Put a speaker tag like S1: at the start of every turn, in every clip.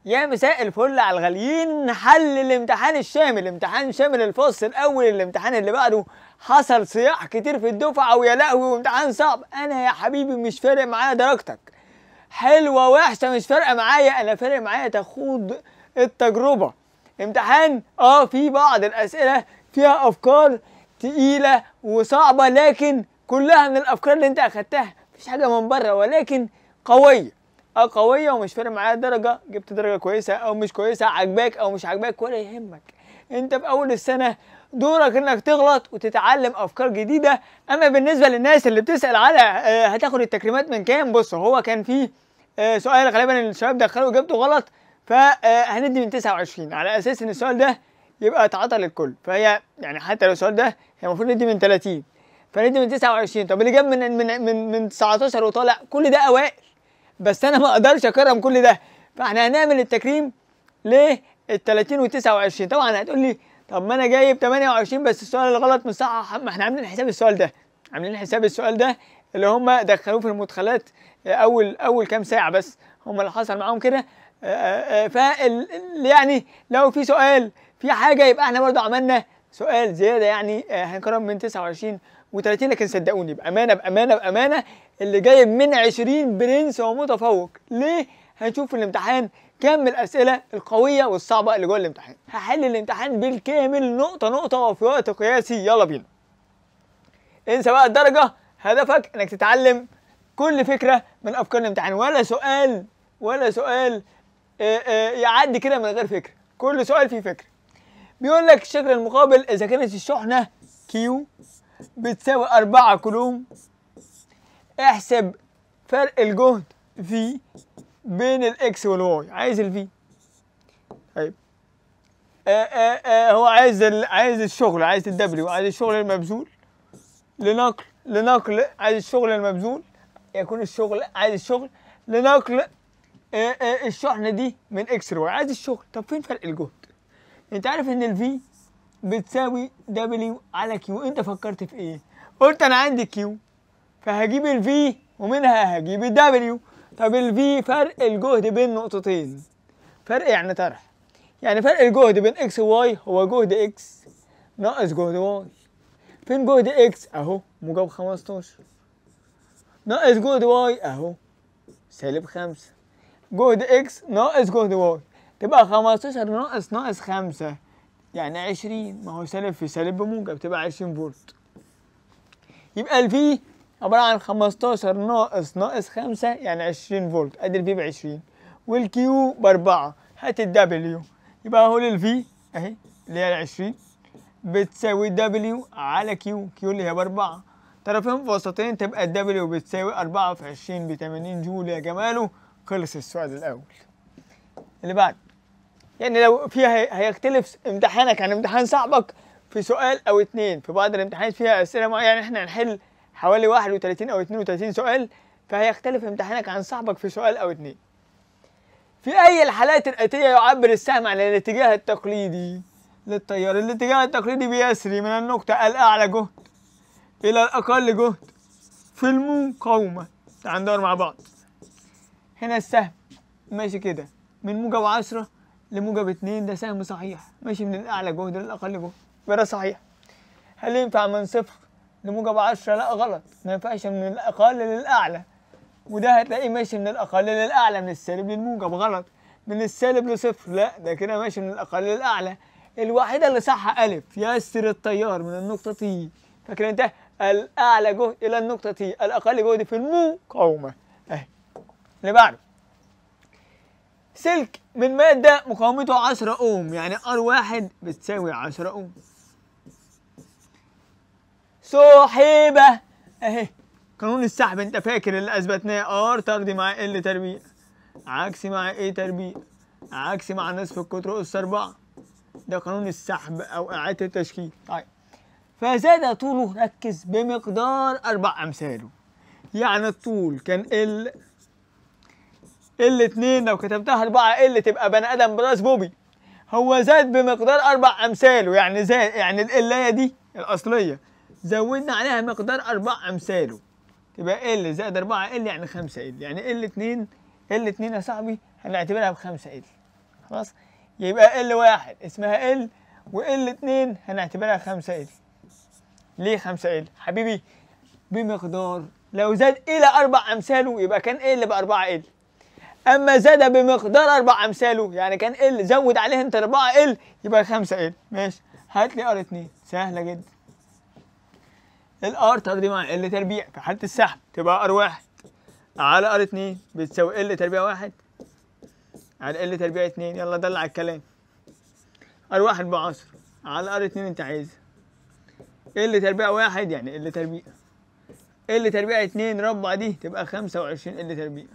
S1: يا مساء الفل على الغاليين. حل الامتحان الشامل، امتحان شامل الفصل الاول، الامتحان اللي بعده حصل صياح كتير في الدفعة ويا لهوي وامتحان صعب. انا يا حبيبي مش فارق معايا درجتك، حلوة وحشة مش فارقه معايا، انا فارق معايا تخوض التجربة. امتحان في بعض الاسئلة فيها افكار تقيلة وصعبة، لكن كلها من الافكار اللي انت اخدتها، مفيش حاجة من بره، ولكن قوية قوية ومش فارق معايا الدرجة، جبت درجه كويسة او مش كويسة، عجباك او مش عجباك ولا يهمك. انت في اول السنة دورك انك تغلط وتتعلم افكار جديدة. اما بالنسبة للناس اللي بتسال على هتاخد التكريمات من كام، بص هو كان فيه سؤال غالبا الشباب دخلوا اجابته غلط، فهندي من 29 على اساس ان السؤال ده يبقى اتعطى للكل، فهي يعني حتى لو السؤال ده هي المفروض ندي من 30 فندي من 29. طب اللي جاب من من من من 19 وطالع كل ده اوائل، بس انا ما اقدرش اكرم كل ده، فاحنا هنعمل التكريم لل 30 و 29. طبعا هتقول لي طب ما انا جايب 28 بس السؤال الغلط مش صح، ما احنا عاملين حساب السؤال ده، عاملين حساب السؤال ده اللي هم دخلوه في المدخلات اول كام ساعة بس هم اللي حصل معاهم كده. ف يعني لو في سؤال في حاجة يبقى احنا برضه عملنا سؤال زيادة، يعني هنكرم من 29 و30. لكن صدقوني بامانه بامانه بامانه اللي جايب من 20 برنس ومتفوق. ليه؟ هنشوف في الامتحان كم الاسئلة القوية والصعبه اللي جوه الامتحان. هحل الامتحان بالكامل نقطة نقطة وفي وقت قياسي. يلا بينا. انسى بقى الدرجة، هدفك انك تتعلم كل فكرة من افكار الامتحان، ولا سؤال ولا سؤال يعدي كده من غير فكرة، كل سؤال فيه فكرة. بيقول لك الشكل المقابل اذا كانت الشحنة Q بتساوي 4 كولوم، احسب فرق الجهد V بين ال X وال Y. عايز ال V. طيب هو عايز عايز الشغل، عايز ال W، عايز الشغل المبذول لنقل عايز الشغل المبذول يكون الشغل، عايز الشغل لنقل الشحنة دي من X ل Y، عايز الشغل. طب فين فرق الجهد؟ انت عارف ان ال V بتساوي W على Q، انت فكرت في ايه؟ قلت انا عندي Q فهجيب ال V ومنها هجيب ال W. طب ال V فرق الجهد بين نقطتين، فرق يعني طرح، يعني فرق الجهد بين X و Y هو جهد X ناقص جهد Y. فين جهد X؟ اهو موجب 15 ناقص جهد Y اهو سالب 5. جهد X ناقص جهد Y تبقى 15 ناقص 5 يعني 20، ما هو سالب في سالب بموجب تبقى 20 فولت. يبقى ال V عبارة عن 15 ناقص 5 يعني 20 فولت، ادي ال V ب 20 وال Q ب 4. هات ال W، يبقى اهو ال V اهي اللي هي 20 بتساوي W على Q، Q اللي هي ب 4، طرفين في وسطين تبقى ال W بتساوي 4 في 20 ب 80 جول. يا جماله خلص السؤال الأول. اللي بعد، يعني لو فيها هيختلف امتحانك عن امتحان صاحبك في سؤال او اتنين، في بعض الامتحانات فيها اسئلة معينة، يعني احنا هنحل حوالي 31 او 32 سؤال، فهيختلف امتحانك عن صاحبك في سؤال او اتنين. في اي الحالات الاتية يعبر السهم عن الاتجاه التقليدي للتيار؟ الاتجاه التقليدي بيسري من النقطة الاعلى جهد الى الاقل جهد في المقاومة. تعال ندور مع بعض. هنا السهم ماشي كده من موجب 10 لموجب 2، ده سهم صحيح ماشي من الاعلى جهد للاقل جهد، يبقى ده صحيح. هل ينفع من صفر لموجب 10؟ لا غلط، ما ينفعش من الاقل للاعلى، وده هتلاقيه ماشي من الاقل للاعلى، من السالب للموجب غلط، من السالب لصفر لا، ده كده ماشي من الاقل للاعلى. الوحيدة اللي صح الف، يسر التيار من النقطة T، فاكر انت الاعلى جهد الى النقطة T، الاقل جهد في المقاومة اهي. اللي بعده، سلك من مادة مقاومته 10 أوم، يعني R1 بتساوي 10 أوم. سحب أهي قانون السحب، أنت فاكر اللي أثبتناه، R طردي مع L تربيع عكسي مع A تربيع عكسي مع نصف القطر أس 4، ده قانون السحب أو إعادة التشكيل. طيب فزاد طوله، ركز، بمقدار 4 أمثاله، يعني الطول كان L 2 لو كتبتها 4 L تبقى بني ادم براس بوبي. هو زاد بمقدار 4 امثاله، يعني زاد، يعني ال L دي الاصلية زودنا عليها مقدار 4 امثاله، تبقى L زائد 4 L يعني 5 L، يعني L 2 L 2 يا صاحبي هنعتبرها ب 5 L. خلاص يبقى L 1 اسمها L، و L 2 هنعتبرها 5 L. ليه 5 L؟ حبيبي بمقدار لو زاد الى 4 امثاله يبقى كان L ب 4 L، اما زاد بمقدار 4 امثاله يعني كان L زود عليه انت 4 L يبقى 5 L. ماشي، هات لي R 2، سهلة جدا. ال R ترضي مع L تربيع في حاله السحب، تبقى R 1 على R 2 بتساوي L تربيع 1 على L تربيع 2. يلا دلع الكلام. R 1 ب 10 على R 2 انت عايزها، L تربيع 1 يعني L تربيع، L تربيع 2 ربع دي تبقى 25 L تربيع،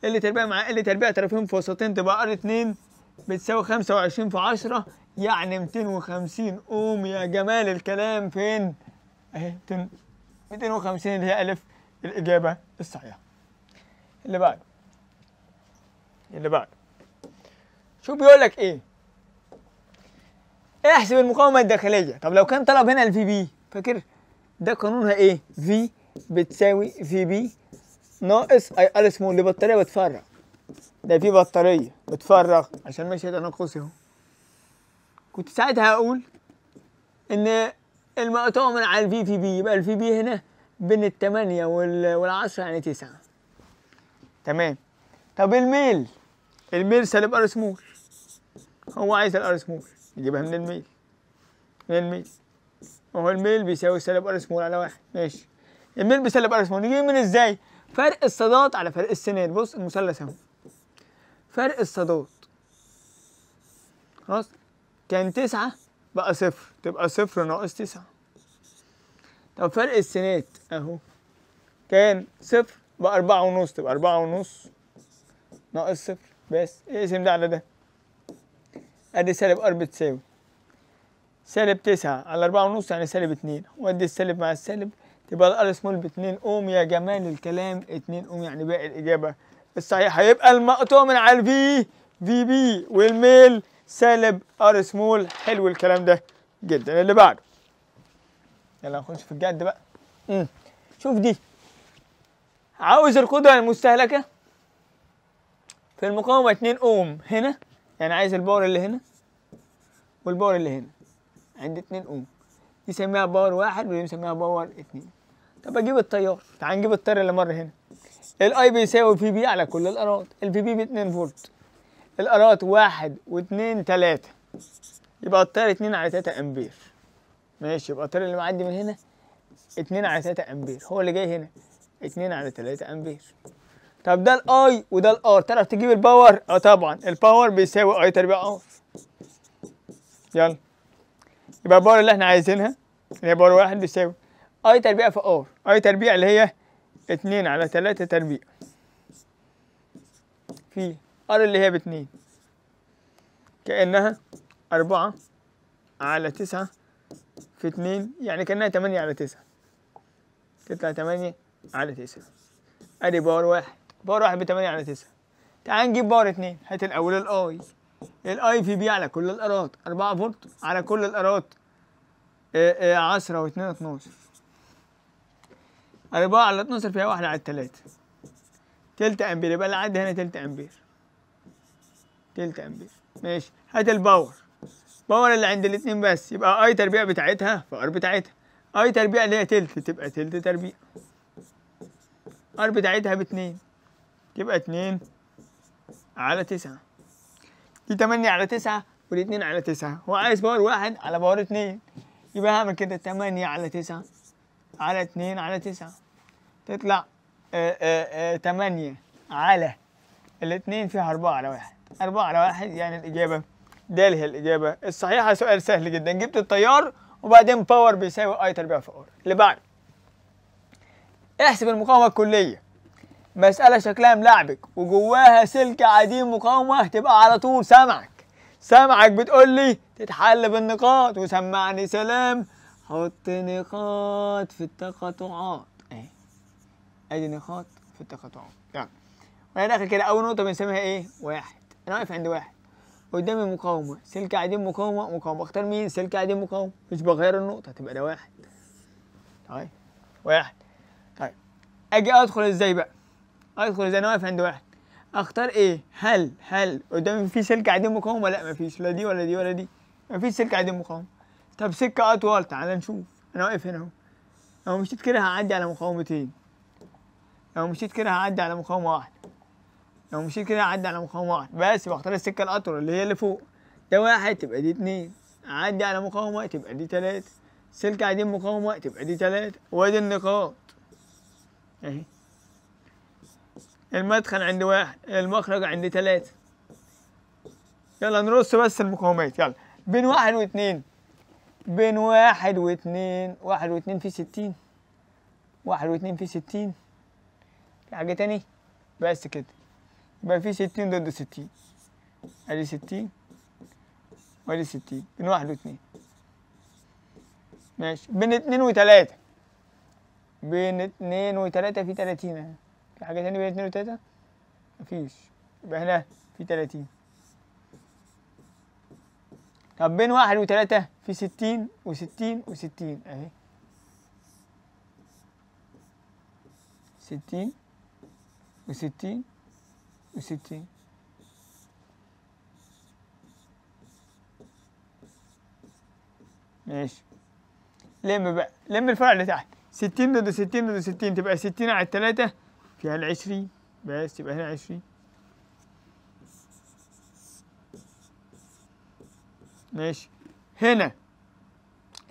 S1: L تربيع مع L تربيع طرفين في وسطين تبقى R 2 بتساوي 25 في 10 يعني 250 اوم. يا جمال الكلام، فين؟ اهي 250 اللي هي الف الاجابة الصحيحة. اللي بعده، اللي بعده شوف بيقول لك ايه؟ احسب المقاومة الداخلية. طب لو كان طلب هنا ال VB، فاكر ده قانونها ايه؟ V بتساوي VB ناقص I R small لبطاريه بتفرغ، ده في بطارية بتفرغ عشان ماشية تناقصي اهو. كنت ساعتها هقول ان المقطوع من على ال V VB، يبقى ال VB هنا بين الثمانية والعشرة يعني 9. تمام. طب الميل، الميل سالب R small، هو عايز ال R small يجيبها من الميل، من الميل، وهو الميل بيساوي سالب R small على 1. ماشي، الميل بسالب R small نجيب من ازاي؟ فرق الصادات على فرق السينات. بص المثلث اهو، فرق الصادات خلاص كان 9 بقى 0، تبقى 0 ناقص 9. طب فرق السينات اهو كان 0 بقى 4.5، تبقى 4.5 ناقص 0 بس. اقسم ده على ده، ادي سالب R بتساوي سالب 9 على 4.5 يعني سالب 2، وادي السالب مع السالب تبقى ال R small ب 2 اوم. يا جمال الكلام، 2 اوم يعني باقي الاجابة الصحيحة. هيبقى المقطوع من على ال V VB والميل سالب R small. حلو الكلام ده جدا. اللي بعده، يلا نخش في الجد بقى. شوف دي، عاوز القدرة المستهلكه في المقاومة 2 اوم هنا، يعني عايز ال power اللي هنا وال power اللي هنا عند 2 اوم، دي سميها power 1 ودي مسميها power 2. طب اجيب التيار، تعال نجيب التيار اللي مر هنا. ال I بيساوي VB على كل ال R ات، ال VB ب 2 فولت، ال R ات 1 و2 3، يبقى التيار 2 على 3 امبير. ماشي، يبقى التيار اللي معدي من هنا 2 على 3 امبير، هو اللي جاي هنا 2 على 3 امبير. طب ده ال I وده ال R، تعرف تجيب ال power؟ اه طبعا، ال power بيساوي I تربيع R. يلا يبقى ال power اللي احنا عايزينها اللي هي power 1 بيساوي I تربيع في R، I تربيع اللي هي 2 على 3 تربيع في R اللي هي ب2، كأنها 4 على 9 في 2، يعني كأنها 8 على 9، تطلع 8 على 9. ادي power 1، power 1 ب 8 على 9. تعال نجيب power 2، هات الاول ال I، ال I VB على كل ال R ات 4 فولت على كل ال R ات 10 و2 12، 4 على 12 فيها 1 على 3، تلت امبير، يبقى اللي عندي هنا تلت امبير، تلت امبير. ماشي، هات ال power، power اللي عند الاثنين بس، يبقى I تربيع بتاعتها في R بتاعتها، I تربيع اللي هي تلت تبقى تلت تربيع، R بتاعتها ب2 تبقى 2 على 9، دي 8 على 9 ودي 2 على 9، هو عايز power 1 على power 2، يبقى هعمل كده 8 على 9 على 2 على 9، تطلع 8 على الاثنين فيها 4 على 1، 4 على 1 يعني الإجابة د هي الإجابة الصحيحة. سؤال سهل جدا، جبت التيار وبعدين power بيساوي I تربيع في R. اللي بعده، احسب المقاومة الكلية. مسألة شكلها ملعبك وجواها سلك عديم مقاومة، تبقى على طول سامعك سامعك بتقول لي تتحل بالنقاط، وسمعني سلام، حط نقاط في التقاطعات اهي، ادي نقاط في التقاطعات. يلا وانا داخل كده اول نقطة بنسميها ايه؟ 1. انا واقف عند 1، قدامي مقاومة، سلك عديم مقاومة، مقاومة، اختار مين؟ سلك عديم مقاومة، مش بغير النقطة، تبقى ده 1. طيب 1. طيب اجي ادخل ازاي بقى؟ ادخل ازاي؟ انا واقف عند 1، اختار ايه؟ هل قدامي في سلك عديم مقاومة؟ لا مفيش، لا دي ولا دي ولا دي، مفيش سلك عديم مقاومة. طب سكة اطول، تعالى نشوف. انا واقف هنا اهو، لو مشيت كده هعدي على مقاومتين، لو مشيت كده هعدي على مقاومة واحدة، لو مشيت كده هعدي على مقاومة واحدة بس. بختار السكة الاطول اللي هي اللي فوق. ده واحد تبقى دي 2، اعدي على مقاومة تبقى دي 3، سلك عديم مقاومة تبقى دي 3، وادي النقاط اهي. المدخل عند 1، المخرج عند 3. يلا نرص بس المقاومات. يلا بين 1 و2، بين 1 و2، 1 و2 في 60، 1 و2 في 60، في حاجة تاني؟ بس كده، يبقى في 60 ضد 60، ادي 60 وادي 60 بين 1 و2. ماشي. بين 2 و3، بين 2 و3 في 30 اهي. في حاجة تانية بين 2 و3؟ مفيش، يبقى هنا في 30. طب بين 1 و3 في 60 و60 و60 اهي، 60 و60 و60. ماشي. لم بقى، لم الفرع اللي تحت. 60 ضد 60 ضد 60 تبقى 60 على 3 فيها 20 بس، يبقى هنا 20. ماشي. هنا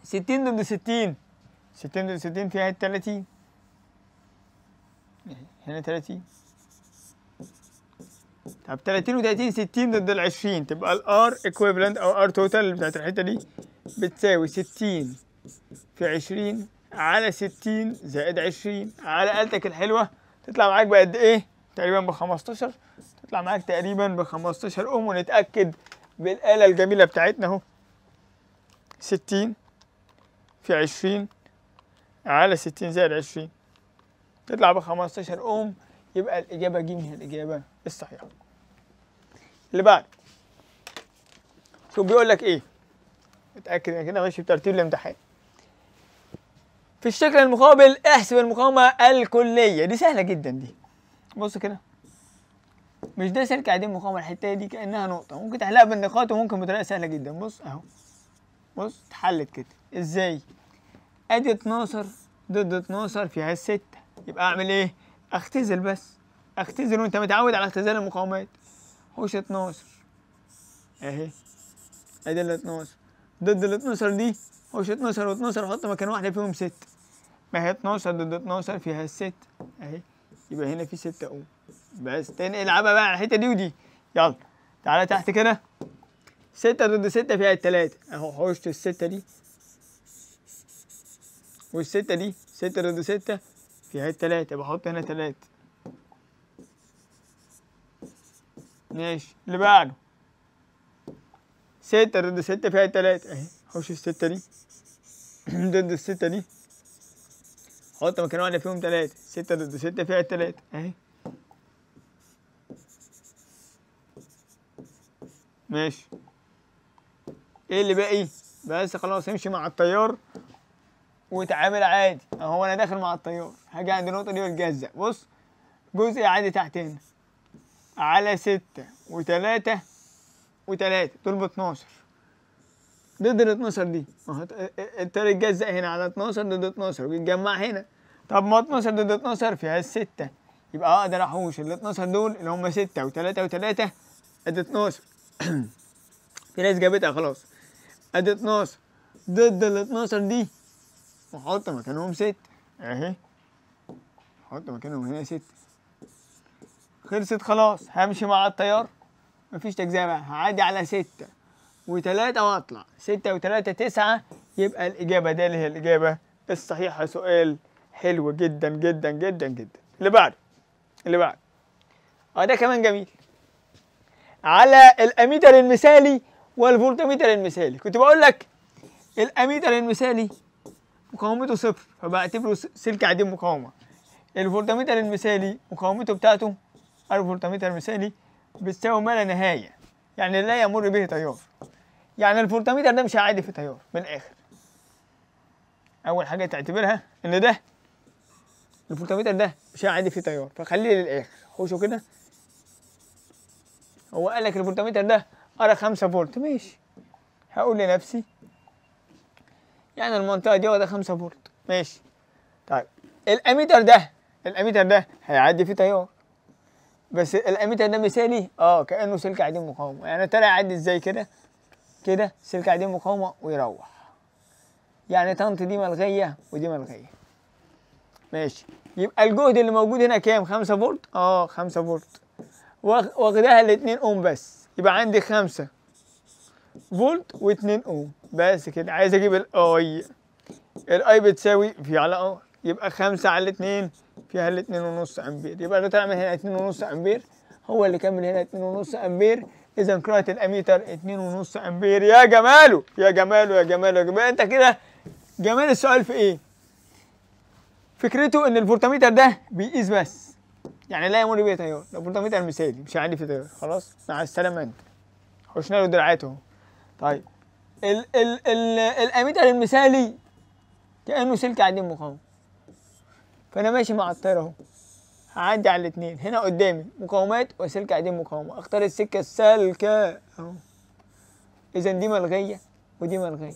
S1: 60 ضد 60، 60 ضد 60 فيها 30، هنا 30. طب 30 و30 60 ضد ال 20 تبقى ال R equivalent او R total بتاعت الحتة دي بتساوي 60 في 20 على 60 زائد 20 على آلتك الحلوة. تطلع معاك بقد ايه؟ تقريبا ب 15. تطلع معاك تقريبا ب 15 اوم. ونتأكد بالآلة الجميلة بتاعتنا اهو، 60 في 20 على 60 زائد 20 تطلع ب 15 اوم. يبقى الإجابة ج هي الإجابة الصحيحة. اللي بعد شوف بيقول لك ايه. اتأكد ان كده ماشي بترتيب الامتحان. في الشكل المقابل احسب المقاومة الكلية. دي سهلة جدا دي. بص كده، مش ده سلك عديم مقاومة، الحتة دي كأنها نقطة، ممكن تحلها بالنقاط وممكن بطريقة سهلة جدا. بص اهو، بص اتحلت كده ازاي؟ ادي 12 ضد 12 فيها 6، يبقى اعمل ايه؟ اختزل بس، اختزل، وانت متعود على اختزال المقاومات. حوش 12 اهي، ادي ال 12 ضد ال 12 دي، حوش 12 و12 حط مكان واحدة فيهم 6، ما هي 12 ضد 12 فيها 6 اهي، يبقى هنا في 6 اوم بس. تاني العبها بقى على الحتة دي ودي. يلا تعالى تحت كده، 6 ضد 6 فيها 3 اهو، حوشت الستة دي والستة دي، 6 ضد 6 فيها 3، بحط هنا 3. ماشي. اللي بعده 6 ضد 6 فيها 3 اهي، حوش الستة دي ضد الستة دي، حط مكان واحدة فيهم 3، 6 ضد 6 فيها 3 اهي. ماشي. ايه اللي باقي؟ بس خلاص امشي مع التيار وتعامل عادي اهو. انا داخل مع التيار، هاجي عند النقطة دي واتجزأ. بص جزء عادي تحت هنا على 6 و3 و3 دول ب 12 ضد ال 12 دي، ما هو التيار اتجزأ هنا على 12 ضد 12 ويتجمع هنا. طب ما 12 ضد 12 فيها 6، يبقى اقدر احوش ال 12 دول اللي هم 6 و3 و3 ادي 12. في ناس جابتها خلاص، ادي 12 ضد ال 12 دي، واحط مكانهم 6 اهي، احط مكانهم هنا 6. خلصت خلاص، همشي مع التيار مفيش تجزئة بقى، هعدي على 6 و3 واطلع 6 و3 9، يبقى الإجابة ده اللي هي الإجابة الصحيحة. سؤال حلو جدا جدا جدا جدا. اللي بعده، اللي بعده ده كمان جميل، على الأميتر المثالي والفولتميتر المثالي. كنت بقول لك الأميتر المثالي مقاومته صفر، فبعتبره سلك عديم مقاومة. الفولتميتر المثالي مقاومته بتاعته، الفولتميتر المثالي بتساوي ما لا نهاية، يعني لا يمر به تيار، يعني الفولتميتر ده مش هيعدي في تيار من الآخر. أول حاجة تعتبرها إن ده الفولتميتر ده مش هيعدي فيه تيار، فخليه للآخر، حوشه كده هو قال لك الفولتميتر ده قرا 5 فولت، ماشي. هقول لنفسي يعني المنطقة دي واخده 5 فولت، ماشي. طيب الاميتر ده، الاميتر ده هيعدي فيه تيار، بس الاميتر ده مثالي، كانه سلك عديم مقاومة، يعني طلع يعدي ازاي كده؟ كده سلك عديم مقاومة ويروح. يعني طنط دي ملغيه ودي ملغيه. ماشي، يبقى الجهد اللي موجود هنا كام؟ 5 فولت؟ 5 فولت. واخداها ال 2 اوم بس، يبقى عندي 5 فولت و2 اوم بس كده. عايز اجيب ال I، ال I بتساوي V على R، يبقى 5 على 2 فيها ال 2.5 امبير، يبقى ده طلع من هنا 2.5 امبير، هو اللي كمل هنا 2.5 امبير. اذا قراءة الاميتر 2.5 امبير. يا جماله يا جماله يا جماله يا جماله. انت كده جمال السؤال في ايه؟ فكرته ان الفولتميتر ده بيقيس بس، يعني لا يمر بيه تيار، ده فولتميتر مثالي مش هيعدي فيه تيار، خلاص مع السلامة انت. حوشنا له دراعاته اهو. طيب ال ال ال الاميتر المثالي كانه سلك عديم مقاومة، فانا ماشي مع التيار اهو، هعدي على الاثنين، هنا قدامي مقاومات وسلك عديم مقاومة، اختار السكة السالكه اهو. اذا دي ملغيه ودي ملغيه.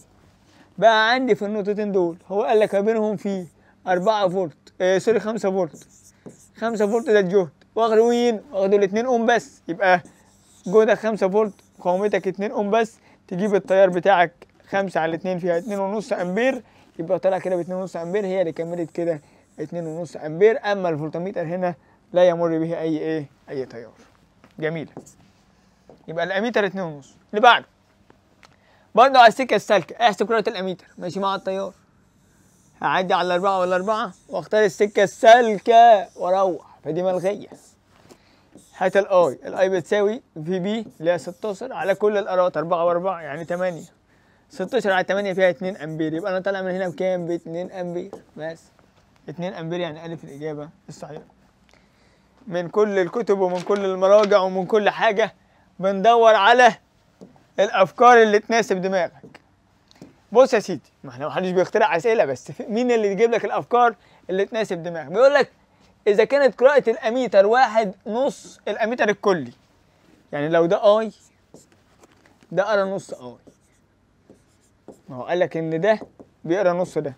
S1: بقى عندي في النقطتين دول هو قال لك ما بينهم في 4 فولت، sorry 5 فولت، 5 فولت ده الجهد، واخده مين؟ واخده ال 2 اوم بس، يبقى جهدك 5 فولت مقاومتك 2 اوم بس، تجيب التيار بتاعك 5 على 2 فيها 2.5 امبير، يبقى طلع كده ب 2.5 امبير، هي اللي كملت كده 2.5 امبير. اما الفولتميتر هنا لا يمر به اي ايه؟ اي تيار. جميلة. يبقى الاميتر 2.5. اللي بعده برضه على السكة السالكه، احسب قراءة الاميتر، ماشي مع التيار، هعدي على الأربعة والأربعة واختار السكة السالكة واروح، فدي ملغية. هات ال I، ال I بتساوي VB اللي هي 16 على كل ال R ات 4 و4 يعني 8، 16 على 8 فيها 2 امبير، يبقى انا طالع من هنا بكام؟ ب 2 امبير بس. 2 امبير يعني ألف الإجابة الصحيحة. من كل الكتب ومن كل المراجع ومن كل حاجة بندور على الأفكار اللي تناسب دماغك. بص يا سيدي، ما احنا محدش بيخترع أسئلة، بس مين اللي يجيب لك الأفكار اللي تناسب دماغك؟ بيقول لك إذا كانت قراءة الأميتر 1.5 الأميتر الكلي، يعني لو ده I ده قرا نص I، ما هو قال لك إن ده بيقرا نص ده.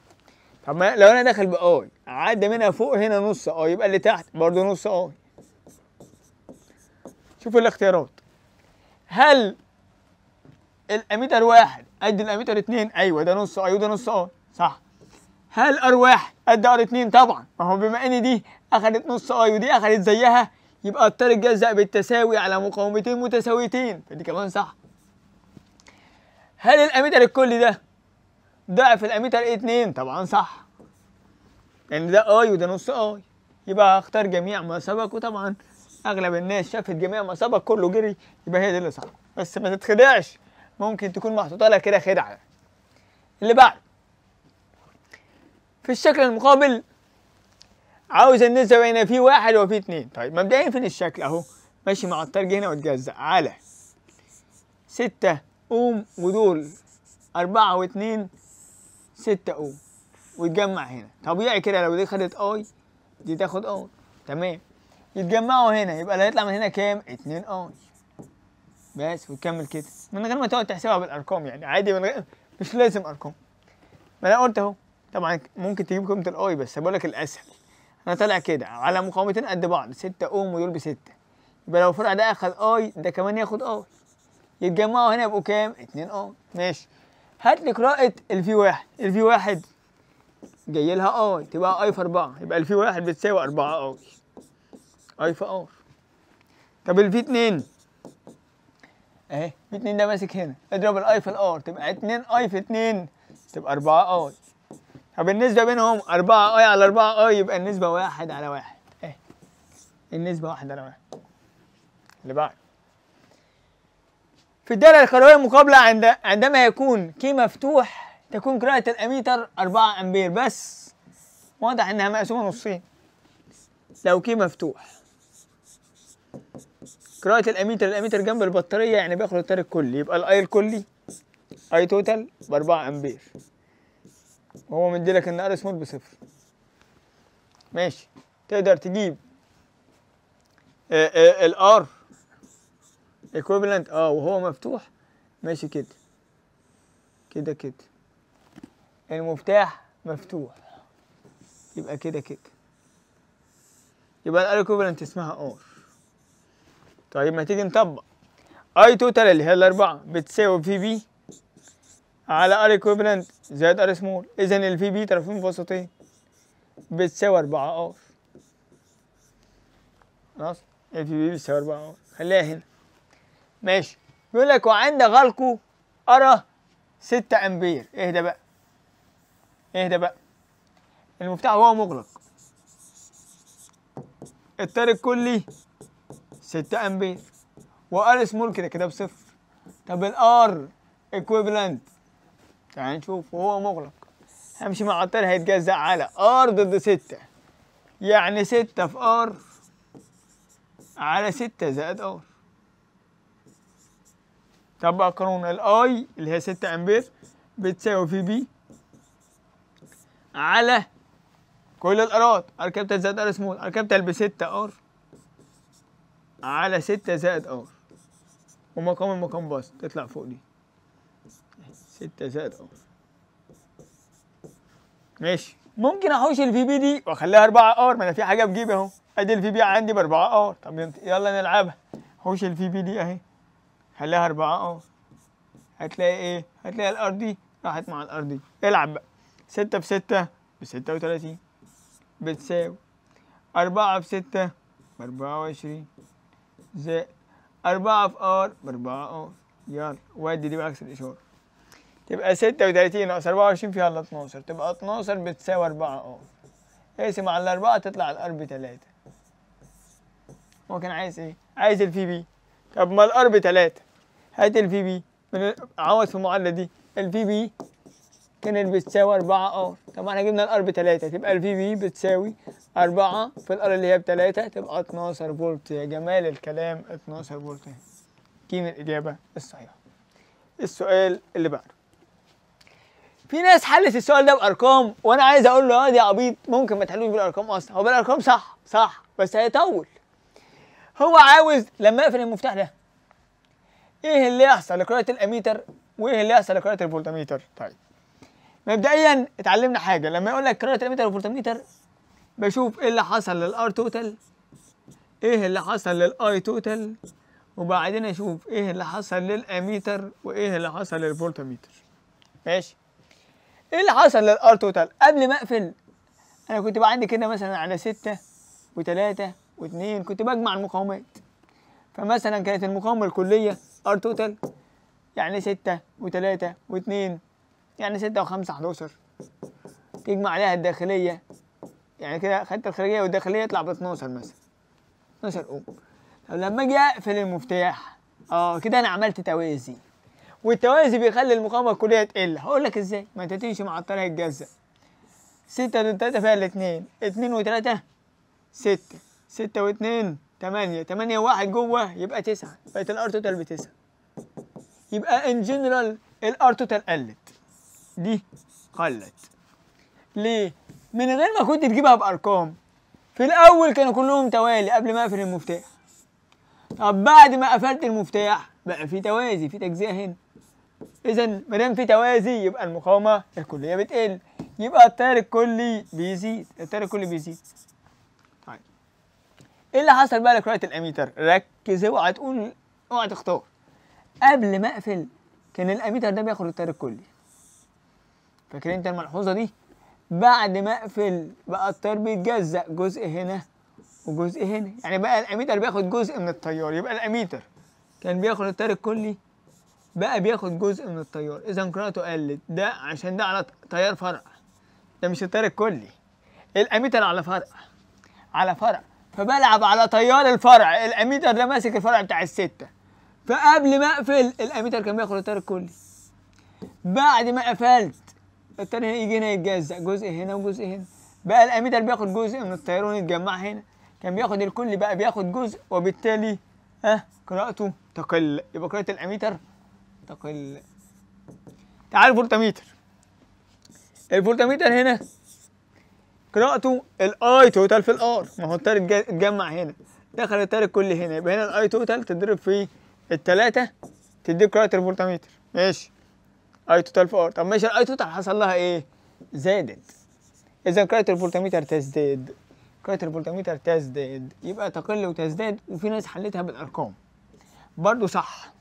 S1: طب ما لو أنا داخل ب I عدى منها فوق هنا نص I، يبقى اللي تحت برضه نص I. شوفوا الاختيارات، هل الاميتر 1 قد الاميتر 2؟ ايوه ده نص I وده نص I، صح. هل R 1 قد R 2؟ طبعا، ما هو بما ان دي اخدت نص I ودي اخدت زيها، يبقى التيار اتجزأ بالتساوي على مقاومتين متساويتين، فدي كمان صح. هل الاميتر الكلي ده ضعف الاميتر 2؟ طبعا صح، لان يعني ده I وده نص I، يبقى هختار جميع ما سبق، وطبعا اغلب الناس شافت جميع ما سبق كله جري، يبقى هي دي اللي صح. بس ما تتخدعش، ممكن تكون محطوطة لك كده خدعه. اللي بعد في الشكل المقابل عاوز النسبة بين V 1 و V 2. طيب مبدئيا فين الشكل اهو، ماشي مع الترج هنا واتجزأ على 6 اوم، ودول 4 و2 6 اوم، ويتجمع هنا. طبيعي كده لو دي خدت I دي تاخد I، تمام. يتجمعوا هنا، يبقى اللي هيطلع من هنا كام؟ 2 I بس، وتكمل كده من غير ما تقعد تحسبها بالارقام، يعني عادي من غير، مش لازم ارقام. ما انا قلت اهو، طبعا ممكن تجيب قيمة ال I، بس بقول لك الاسهل. انا طالع كده على مقاومتين قد بعض، 6 اوم ودول ب6، يبقى لو الفرع ده اخد I ده كمان ياخد I، يتجمعوا هنا يبقوا كام؟ 2 I. ماشي. هات لي قراءة ال V 1، ال V 1 جاي لها I، تبقى I في 4، يبقى ال V 1 بتساوي 4 I، I في R. طب ال V 2 اهي، V 2 ده ماسك هنا، اضرب ال I في ال R تبقى 2 I في 2 تبقى 4 I. طب النسبة بينهم 4 I على 4 I، يبقى النسبة 1 على 1، اهي النسبة 1 على 1. اللي بعد في الدائرة الكهربائية المقابلة عندما يكون K مفتوح تكون قراءة الأميتر 4 أمبير بس، واضح إنها مقسومة نصين. لو K مفتوح قراءة الأميتر، الأميتر جنب البطارية يعني بياخد التيار الكلي، يبقى ال I الكلي I total ب 4 أمبير، وهو مديلك إن R small بصفر. ماشي، تقدر تجيب ال R equivalent وهو مفتوح ماشي كده كده كده، المفتاح مفتوح يبقى كده كده، يبقى ال R equivalent اسمها R. طيب ما تيجي نطبق I total اللي هي الأربعة بتساوي VB على R equivalent زائد r small، إذا ال VB طرفين في وسطين بتساوي 4 R. خلاص ال VB بتساوي 4 R، خليها هنا ماشي. بيقول لك وعند غلقه أرى 6 أمبير. اهدى بقى اهدى بقى، المفتاح وهو مغلق التيار الكلي 6 أمبير و r small كده كده بصفر. طب ال R equivalent تعال نشوف، وهو مغلق همشي مع التيار هيتجزأ على R ضد 6، يعني 6 في R على 6 زائد R. طبق قانون ال I اللي هي 6 امبير بتساوي VB على كل ال R ات، R capital زائد r small، R capital ب 6 R على 6 زائد R، ومقام المقام بسط تطلع فوق دي 6 زائد R. ماشي، ممكن احوش ال VB دي واخليها 4 R، ما انا في حاجة بجيب اهو، ادي ال VB عندي ب 4 R. طب يلا نلعبها، حوش ال VB دي اهي خليها 4 R، هتلاقي ايه؟ هتلاقي ال R دي راحت مع ال R دي. العب بقى 6 في 6 ب 36 بتساوي 4 في 6 ب 24 زائد 4 في R ب 4 R. يلا ودي دي بعكس الاشارة، تبقى 36 ناقص 24 فيها الا 12، تبقى 12 بتساوي 4 R. اقسم على الأربعة تطلع ال R ب 3. هو كان عايز ايه؟ عايز ال VB. طب ما ال R ب 3، هات ال VB من عوض في المعادلة دي، ال VB كانت بتساوي 4 R. طب احنا جبنا ال R ب 3، تبقى ال VB بتساوي 4 في ال R اللي هي ب 3، تبقى 12 فولت. يا جمال الكلام، 12 فولت قيمة الإجابة الصحيحة. السؤال اللي بعده، في ناس حلت السؤال ده بأرقام، وأنا عايز أقول له يا عبيط ممكن ما تحلوش بالأرقام أصلا، هو بالأرقام صح صح بس هيطول. هو عاوز لما أقفل المفتاح ده إيه اللي يحصل لقراءة الأميتر وإيه اللي يحصل لقراءة الفولتميتر؟ طيب مبدئيا اتعلمنا حاجة، لما يقول لك قراءة الأميتر والفولتميتر بشوف إيه اللي حصل لل R total، إيه اللي حصل لل I total، وبعدين أشوف إيه اللي حصل للأميتر وإيه اللي حصل للفولتميتر. ماشي، ايه اللي حصل لل R total؟ قبل ما اقفل انا كنت بقى عندي كده مثلا على 6 و3 و2، كنت بجمع المقاومات، فمثلا كانت المقاومة الكلية R total يعني 6 و3 و2، يعني 6 و5 11، تجمع عليها الداخلية، يعني كده خدت الخارجية والداخليه يطلع ب 12 مثلا، 12 اوم. طب لما اجي اقفل المفتاح كده انا عملت توازي، والتوازي بيخلي المقاومة الكلية تقل. هقول لك ازاي، ما انت تمشي مع الطريق يتجزأ. 6 ضد 3 فيها الاثنين، 2 و3 6، 6 و2 8، 8 و1 جوه يبقى 9، بقت ال R total ب 9. يبقى in general ال R total قلت، دي قلت. ليه؟ من غير ما كنت تجيبها بارقام. في الاول كانوا كلهم توالي قبل ما اقفل المفتاح. طب بعد ما قفلت المفتاح بقى في توازي، في تجزئه هنا. اذا ما دام في توازي يبقى المقاومة الكلية بتقل، يبقى التيار الكلي بيزيد، التيار الكلي بيزيد. طيب ايه اللي حصل بقى لقراءة الاميتر؟ ركز، اوعى تقول، اوعى تختار. قبل ما اقفل كان الاميتر ده بياخد التيار الكلي، فاكر انت الملحوظة دي؟ بعد ما اقفل بقى التيار بيتجزأ، جزء هنا وجزء هنا، يعني بقى الاميتر بياخد جزء من التيار. يبقى الاميتر كان بياخد التيار الكلي، بقى بياخد جزء من التيار، اذا قراءته قلت. ده عشان ده على تيار فرع، ده مش التيار الكلي، الاميتر على فرع، على فرع، فبلعب على تيار الفرع. الاميتر ده ماسك الفرع بتاع الستة، فقبل ما اقفل الاميتر كان بياخد التيار الكلي، بعد ما قفلت التيار يجي هنا يتجزأ، جزء هنا وجزء هنا، بقى الاميتر بياخد جزء من التيار ويتجمع هنا، كان بياخد الكل بقى بياخد جزء، وبالتالي قراءته تقل، يبقى قراءة الاميتر تقل. تعال الفولتميتر، الفولتميتر هنا قراءته ال I total في ال R، ما هو التيار اتجمع هنا، دخل التيار الكلي هنا، يبقى هنا ال I total تضرب في التلاتة تديك قراءة الفولتميتر، ماشي. I total في R، طب ماشي ال I total حصل لها ايه؟ زادت. اذا قراءة الفولتميتر تزداد، قراءة الفولتميتر تزداد، يبقى تقل وتزداد. وفي ناس حلتها بالارقام برضو صح.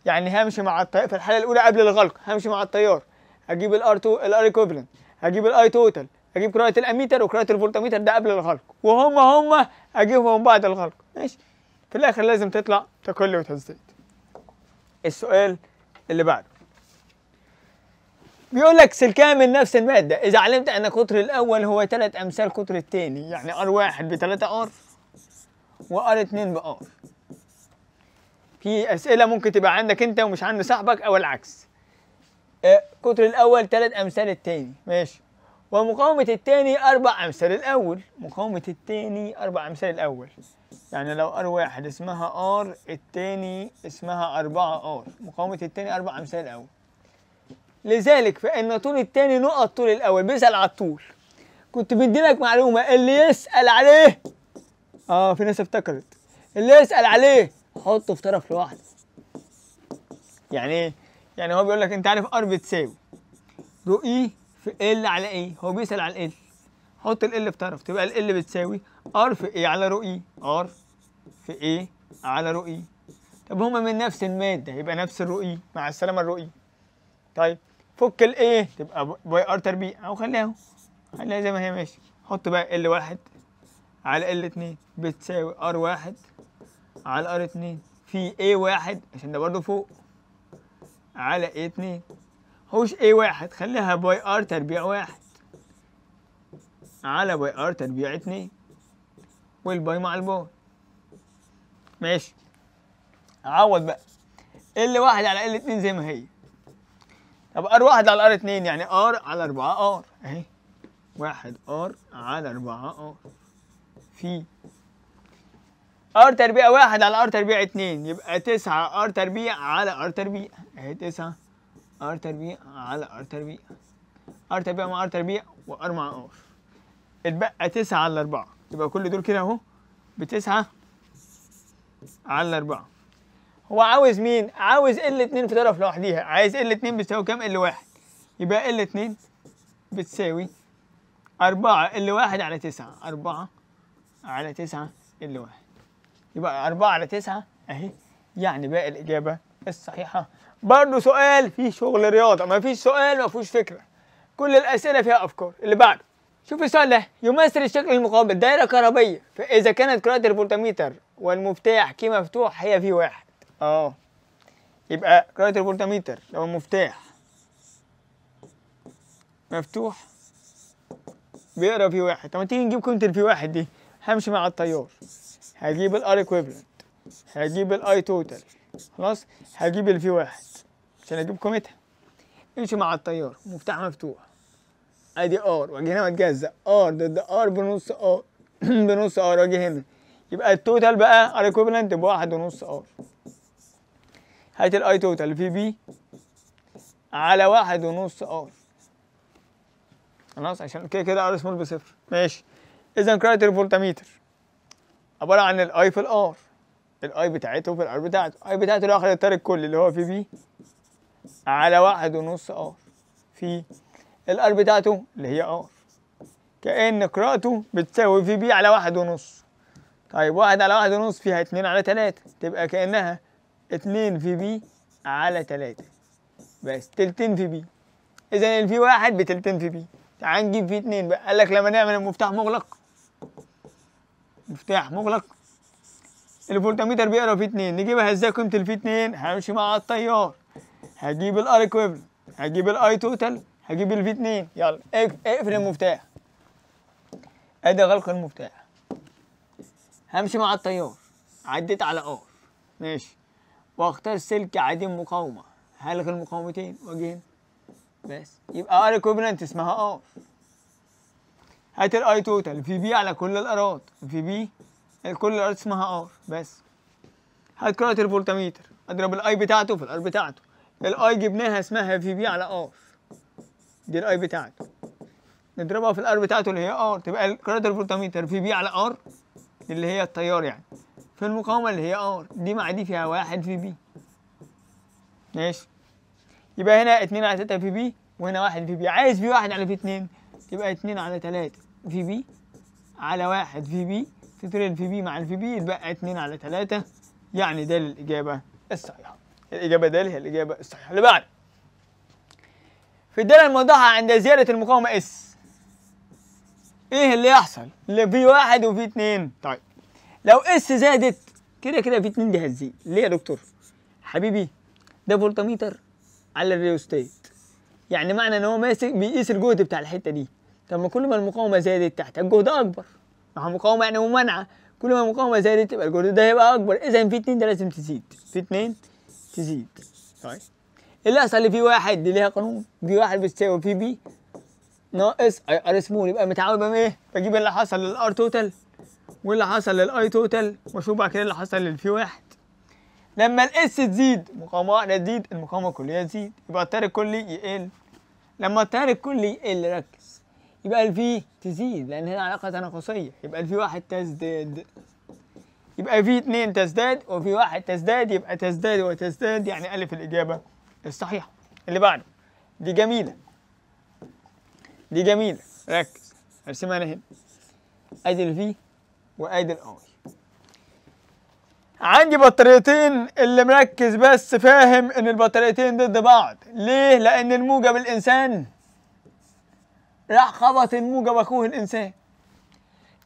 S1: يعني همشي مع التيار في الحالة الأولى قبل الغلق، همشي مع التيار، هجيب ال R 2 ال R equivalent، هجيب ال I total، هجيب قراءة الاميتر وقراءة الفولتميتر، ده قبل الغلق، وهم هم اجيبهم بعد الغلق، ماشي. في الاخر لازم تطلع تقل وتزداد. السؤال اللي بعده بيقول لك سلكان من نفس المادة، إذا علمت أن قطر الأول هو 3 أمثال قطر الثاني، يعني R 1 ب 3 R و R 2 ب R. في أسئلة ممكن تبقى عندك أنت ومش عند صاحبك أو العكس. قطر الأول 3 أمثال الثاني، ماشي، ومقاومة الثاني 4 أمثال الأول، مقاومة الثاني 4 أمثال الأول، يعني لو R 1 اسمها R، الثاني اسمها 4 R، مقاومة الثاني 4 أمثال الأول. لذلك فإن طول الثاني نقط طول الأول، بيسأل على الطول. كنت بدي لك معلومة اللي يسأل عليه، في ناس افتكرت اللي يسأل عليه حطه في طرف لوحده. يعني ايه؟ يعني هو بيقول لك انت عارف R بتساوي rho e في L على A، هو بيسأل على L، حط L في طرف، تبقى L بتساوي R في A على rho e، R في A على rho e. طب هما من نفس المادة يبقى نفس ال rho e، مع السلامة ال rho e. طيب فك ال A تبقى pi R تربيع، او خليها اهو، خليها زي ما هي ماشي. حط بقى L 1 على L 2 بتساوي R 1 على R 2 في A 1 عشان ده برضه فوق على A 2. هوش A 1 خليها pi R تربيع 1 على pi R تربيع 2، وال pi مع ال pi ماشي. عوض بقى L 1 على L 2 زي ما هي. طب R 1 على R 2 يعني R على 4 R اهي، 1 R على 4 R في R تربيع 1 على R تربيع 2 يبقى 9 R تربيع على R تربيع اهي، 9 R تربيع على R تربيع، R تربيع مع R تربيع و R مع R، اتبقى 9 على 4، يبقى كل دول كده اهو ب9 على 4. هو عاوز مين؟ عاوز L 2 في طرف لوحديها، عايز L 2 بتساوي كام؟ L 1، يبقى L 2 بتساوي 4 L 1 على 9، 4 على 9 L 1، يبقى 4 على 9 اهي، يعني باقي الإجابة الصحيحة. برضه سؤال فيه شغل رياضة، ما فيش سؤال ما فيهوش فكرة، كل الأسئلة فيها أفكار. اللي بعده شوف السؤال ده، يمثل الشكل المقابل دائرة كهربية، فإذا كانت قراءة الفولتميتر والمفتاح K مفتوح هي V 1. يبقى قراءة الفولتميتر لو المفتاح مفتوح بيقرا V 1. طب ما تيجي نجيب قيمة ال V 1 دي، همشي مع التيار، هجيب ال R equivalent، هجيب ال I total، خلاص هجيب ال V 1 عشان اجيب قيمتها. امشي مع التيار، مفتاح مفتوح، ادي R واجي هنا واتجزأ، R ضد R بنص R بنص R، واجي هنا يبقى ال total بقى R equivalent ب1.5 R. هات ال I total V B على 1.5 R، خلاص عشان كده كده r small بصفر ماشي. اذا قراءة الفولتميتر عبارة عن ال I في ال R، ال I بتاعته في ال R بتاعته، ال I بتاعته اللي هو اخد التيار الكلي اللي هو V B على 1.5 R في ال R بتاعته اللي هي R، كأن قراءته بتساوي V B على 1.5. طيب 1 على 1.5 فيها 2 على 3، تبقى كأنها 2 V B على 3 بس، تلتين V B. إذا ال V 1 بتلتين V B. تعال نجيب V 2 بقى، قال لك لما نعمل المفتاح مغلق، مفتاح مغلق الفولتميتر بيقرا V 2، نجيبها ازاي قيمة ال V 2؟ همشي مع التيار، هجيب ال R equivalent، هجيب ال I total، هجيب ال V 2. يلا اقفل المفتاح، ادي غلق المفتاح، همشي مع التيار، عديت على R ماشي، واختار سلك عديم مقاومة، هلغي المقاومتين واجي هنا بس، يبقى R equivalent اسمها R. هات ال I total V B على كل ال R ات، V B كل ال R ات اسمها R بس. هات قراءة الفولتميتر، اضرب ال I بتاعته في ال R بتاعته، ال I جبناها اسمها V B على R، دي ال I بتاعته، نضربها في ال R بتاعته اللي هي R، تبقى قراءة الفولتميتر V B على R اللي هي التيار يعني، في المقاومة اللي هي R، دي مع دي فيها 1 VB. ماشي، يبقى هنا 2 على 3 VB وهنا 1 VB. عايز V 1 على V 2، يبقى 2 على 3 VB على 1 VB، تطير ال VB مع ال VB، يتبقى 2 على 3، يعني ده الإجابة الصحيحة. الإجابة ده هي الإجابة الصحيحة. اللي بعد، في الدالة الموضحة عند زيادة المقاومة S، إيه اللي يحصل ل V 1 و V 2؟ طيب لو S زادت كده كده V 2 دي هتزيد. ليه يا دكتور؟ حبيبي ده فولتميتر على الريوستات، يعني معنى ان هو ماسك بيقيس الجهد بتاع الحتة دي. طب ما كل ما المقاومة زادت تحت الجهد اكبر، ما هو مقاومة يعني ممانعه، كل ما المقاومة زادت يبقى الجهد ده هيبقى اكبر، اذا V 2 ده لازم تزيد، V 2 تزيد. طيب اللي حصل ل V 1 دي ليها قانون، V 1 بتساوي VB ناقص I R small، يبقى متعود بقى ايه؟ بجيب اللي حصل لل R total واللي حصل لل I total واشوف بعد كده اللي حصل لل V 1. لما ال S تزيد مقاومة واحدة تزيد، المقاومة الكلية تزيد، يبقى التيار الكلي يقل. لما التيار الكلي يقل ركز، يبقى ال V تزيد لان هنا علاقة تناقصيه، يبقى ال V 1 تزداد، يبقى V 2 تزداد و V 1 تزداد، يبقى تزداد وتزداد، يعني الف الاجابة الصحيحة. اللي بعده، دي جميلة، دي جميلة، ركز، ارسمها انا هنا، ادي ال V وادي ال I. عندي بطاريتين، اللي مركز بس فاهم ان البطاريتين ضد بعض. ليه؟ لان الموجب الانسان راح خبط الموجب اخوه الانسان.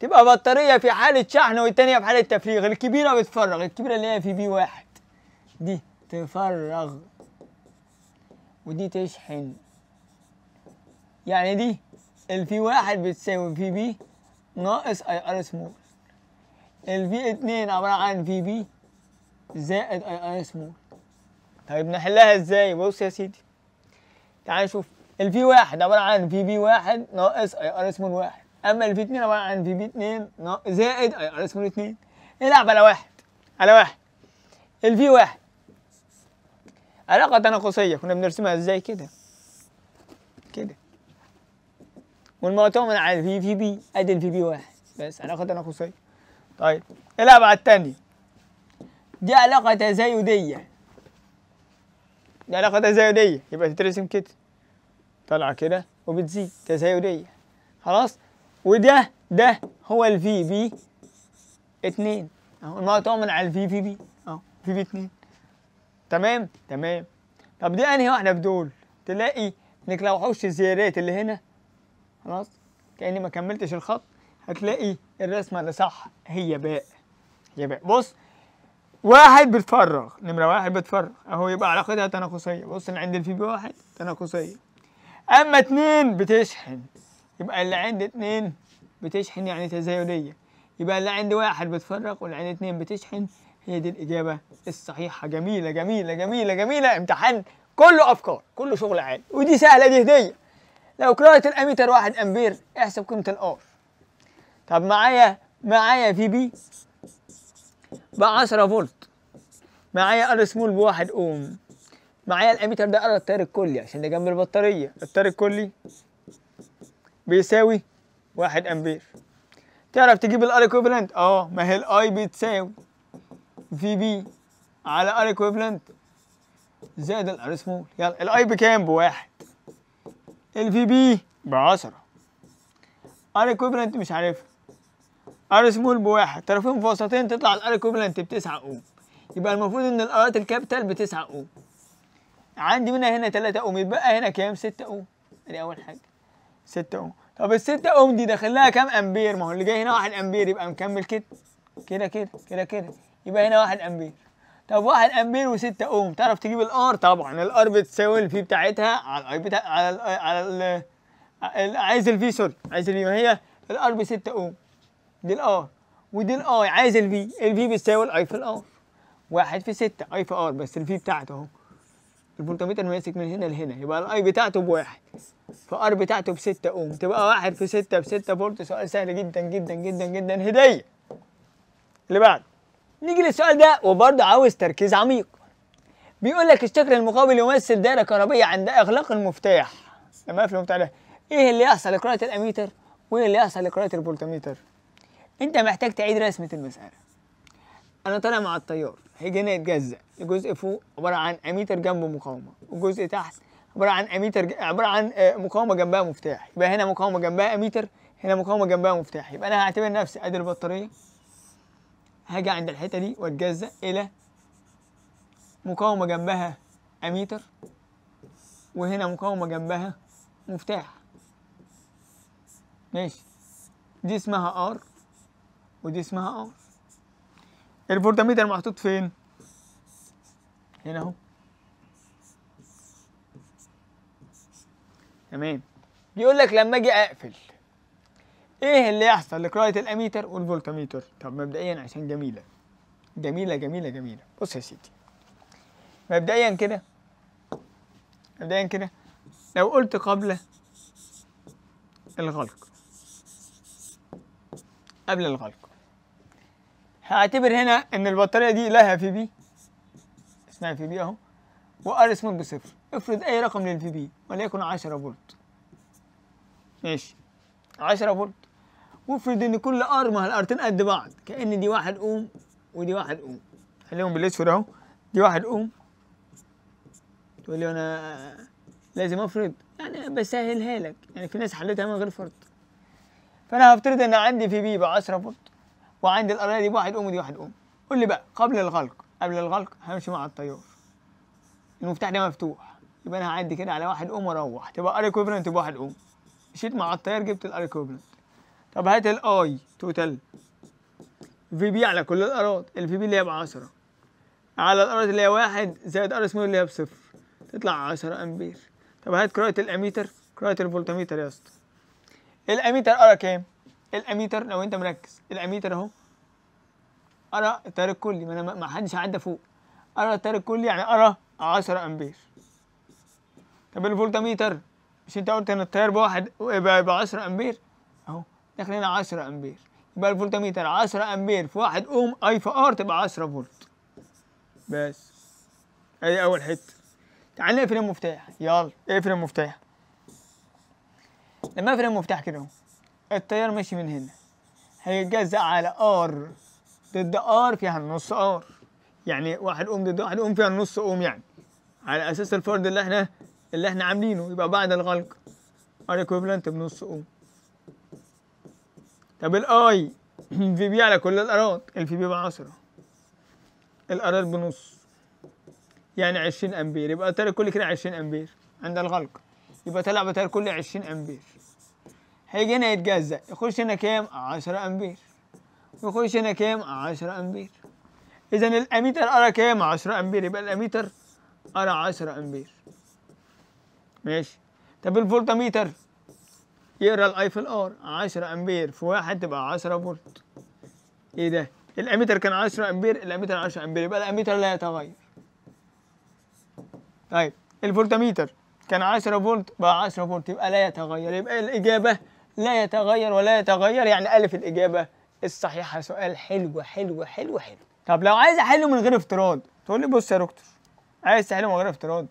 S1: تبقى بطارية في حاله شحن والتانية في حاله تفريغ، الكبيرة بتفرغ، الكبيرة اللي هي VB 1 دي تفرغ ودي تشحن، يعني دي ال V 1 بتساوي VB ناقص I R small، ال V 2 عبارة عن VB زائد I R small. طيب نحلها ازاي؟ بص يا سيدي، تعال نشوف. ال V 1 عبارة عن VB 1 ناقص I R small 1، اما ال V 2 عبارة عن VB 2 زائد I R small 2. العب على واحد، على واحد. ال V 1 علاقة تناقصية كنا بنرسمها ازاي؟ كده كده، والمقطوع من على ال V VB، ادي ال VB 1 بس، علاقة تناقصية. طيب العب على الثانية، دي علاقة تزايدية، دي علاقة تزايدية، يبقى تترسم كده طالعة كده وبتزيد تزايدية، خلاص. وده ده هو ال VB 2 اهو، المقطوع من على ال V VB اهو، VB 2. تمام تمام. طب دي انهي واحدة في دول؟ تلاقي انك لو حوشت الزيادات اللي هنا، خلاص كأني ما كملتش الخط، هتلاقي الرسمة اللي صح هي باء، هي باء. بص، واحد بتفرغ، نمرة واحد بتفرغ اهو، يبقى علاقتها تناقصية. بص اللي عند ال VB 1 تناقصية، اما 2 بتشحن، يبقى اللي عند 2 بتشحن يعني تزايدية، يبقى اللي عند 1 بتفرغ واللي عند 2 بتشحن. هي دي الإجابة الصحيحة. جميلة جميلة جميلة جميلة، امتحان كله أفكار، كله شغل عالي، ودي سهلة، دي هدية. لو قراءة الأميتر 1 أمبير احسب قيمة ال R. طب معايا VB ب 10 فولت، معايا R small ب 1 أوم، معايا الأميتر ده قرا التيار الكلي عشان ده جنب البطارية، التيار الكلي بيساوي 1 أمبير. تعرف تجيب ال R equivalent؟ ما هي ال I بتساوي VB على R equivalent زائد ال R small. يلا ال I بكام؟ بواحد، ال VB ب10، R equivalent مش عارفها، R small بواحد، طرفين في وسطين تطلع ال R equivalent ب9 اوم. يبقى المفروض ان ال R ات ال capital ب9 اوم. عندي منها هنا 3 اوم، يتبقى هنا كام؟ 6 اوم. ادي اول حاجة 6 اوم. طب ال 6 اوم دي داخل لها كام امبير؟ ما هو اللي جاي هنا 1 امبير، يبقى مكمل كده كده كده كده كده، يبقى هنا 1 امبير. طب 1 امبير و6 اوم، تعرف تجيب ال R؟ طبعا ال R بتساوي ال V بتاعتها على ال I بتاع على ال عايز ال V، sorry عايز ال V، ما هي ال R ب 6 اوم، دي ال R ودي ال I، عايز ال V، ال V بتساوي ال I في ال R، 1 في 6 I في R، بس ال V بتاعته اهو، الفولتميتر ماسك من هنا لهنا، يبقى ال I بتاعته بواحد ف R بتاعته ب 6 اوم، تبقى 1 في 6 ب 6 فولت. سؤال سهل جدا جدا جدا جدا، هديه. اللي بعده نيجي للسؤال ده، وبرضه عاوز تركيز عميق. بيقول لك الشكل المقابل يمثل دائرة كهربيه عند اغلاق المفتاح. لما اقفل المفتاح ده ايه اللي يحصل لقراءة الاميتر وايه اللي يحصل لقراءة الفولتميتر؟ انت محتاج تعيد رسمه المسالة. انا طالع مع التيار، هيجي هنا يتجزأ الجزء فوق عبارة عن اميتر جنبه مقاومة، والجزء تحت عبارة عن اميتر عبارة عن مقاومة جنبها مفتاح. يبقى هنا مقاومة جنبها اميتر، هنا مقاومة جنبها مفتاح. يبقى انا هعتبر نفسي ادي البطارية، هاجي عند الحتة دي واتجزأ الى مقاومة جنبها اميتر، وهنا مقاومة جنبها مفتاح. ماشي، دي اسمها R ودي اسمها R. الفولتميتر محطوط فين؟ هنا اهو. تمام. بيقول لك لما اجي اقفل ايه اللي يحصل لقراءة الاميتر والفولتميتر؟ طب مبدئيا عشان جميلة جميلة جميلة جميلة، بص يا سيدي، مبدئيا كده، مبدئيا كده لو قلت قبل الغلق، قبل الغلق هعتبر هنا ان البطارية دي لها VB، اسمها VB اهو، و R small بصفر. افرض اي رقم لل VB وليكن 10 فولت. ماشي، 10 فولت، وافرض ان كل R، ما ال R تين قد بعض، كأن دي 1 اوم ودي 1 اوم، خليهم بالاسود اهو، دي 1 اوم. تقول لي انا لازم افرض؟ يعني بسهلها لك، يعني في ناس حلتها من غير فرض. فانا هفترض ان عندي VB ب 10 فولت، وعندي ال R دي ب 1 اوم ودي 1 اوم. قول لي بقى قبل الغلق، قبل الغلق همشي مع التيار، المفتاح ده مفتوح، يبقى انا هعدي كده على 1 اوم واروح، تبقى R equivalent ب 1 اوم. مشيت مع التيار جبت ال R equivalent. طب هات ال I total، VB على كل ال R ات، ال VB اللي هي ب 10 على ال R ات اللي هي 1 زائد R small اللي هي بصفر، تطلع 10 امبير. طب هات قراءة الاميتر، قراءة الفولتميتر يا اسطى. الاميتر قرا كام؟ الاميتر لو انت مركز، الاميتر اهو قرا التيار الكلي، ما انا ما حدش عدى فوق، قرا التيار الكلي يعني قرا 10 امبير. طب الفولتميتر مش انت قلت ان التيار بواحد ب 10 امبير؟ اهو داخل هنا 10 امبير، يبقى الفولتميتر 10 امبير في 1 اوم I في R تبقى 10 فولت. بس ادي اول حتة. تعال نقفل المفتاح، يلا اقفل المفتاح. لما اقفل المفتاح كده اهو، التيار ماشي من هنا هيتجزأ على R ضد R فيها النص R، يعني 1 اوم ضد 1 اوم فيها النص اوم، يعني على اساس الفرض اللي احنا عاملينه. يبقى بعد الغلق R equivalent بنص اوم. طب ال I VB على كل ال R ات، ال VB ب 10، ال R ات بنص، يعني 20 امبير. يبقى التيار الكلي كده 20 امبير عند الغلق، يبقى طلع بتيار كلي 20 امبير. هيجي هنا يتجزأ، يخش هنا كام؟ 10 امبير، ويخش هنا كام؟ 10 امبير. اذا الاميتر قرا كام؟ 10 امبير، يبقى الاميتر قرا 10 امبير. ماشي. طب الفولتميتر يقرا ال I في ال R، 10 امبير في 1 تبقى 10 فولت. ايه ده؟ الاميتر كان 10 امبير، الاميتر 10 امبير، يبقى الاميتر لا يتغير. طيب الفولتميتر كان 10 فولت بقى 10 فولت، يبقى لا يتغير. يبقى الاجابة لا يتغير ولا يتغير، يعني الف الاجابة الصحيحة. سؤال حلو حلو حلو حلو. طب لو عايز احله من غير افتراض، تقول لي بص يا دكتور، عايز تحله من غير افتراض،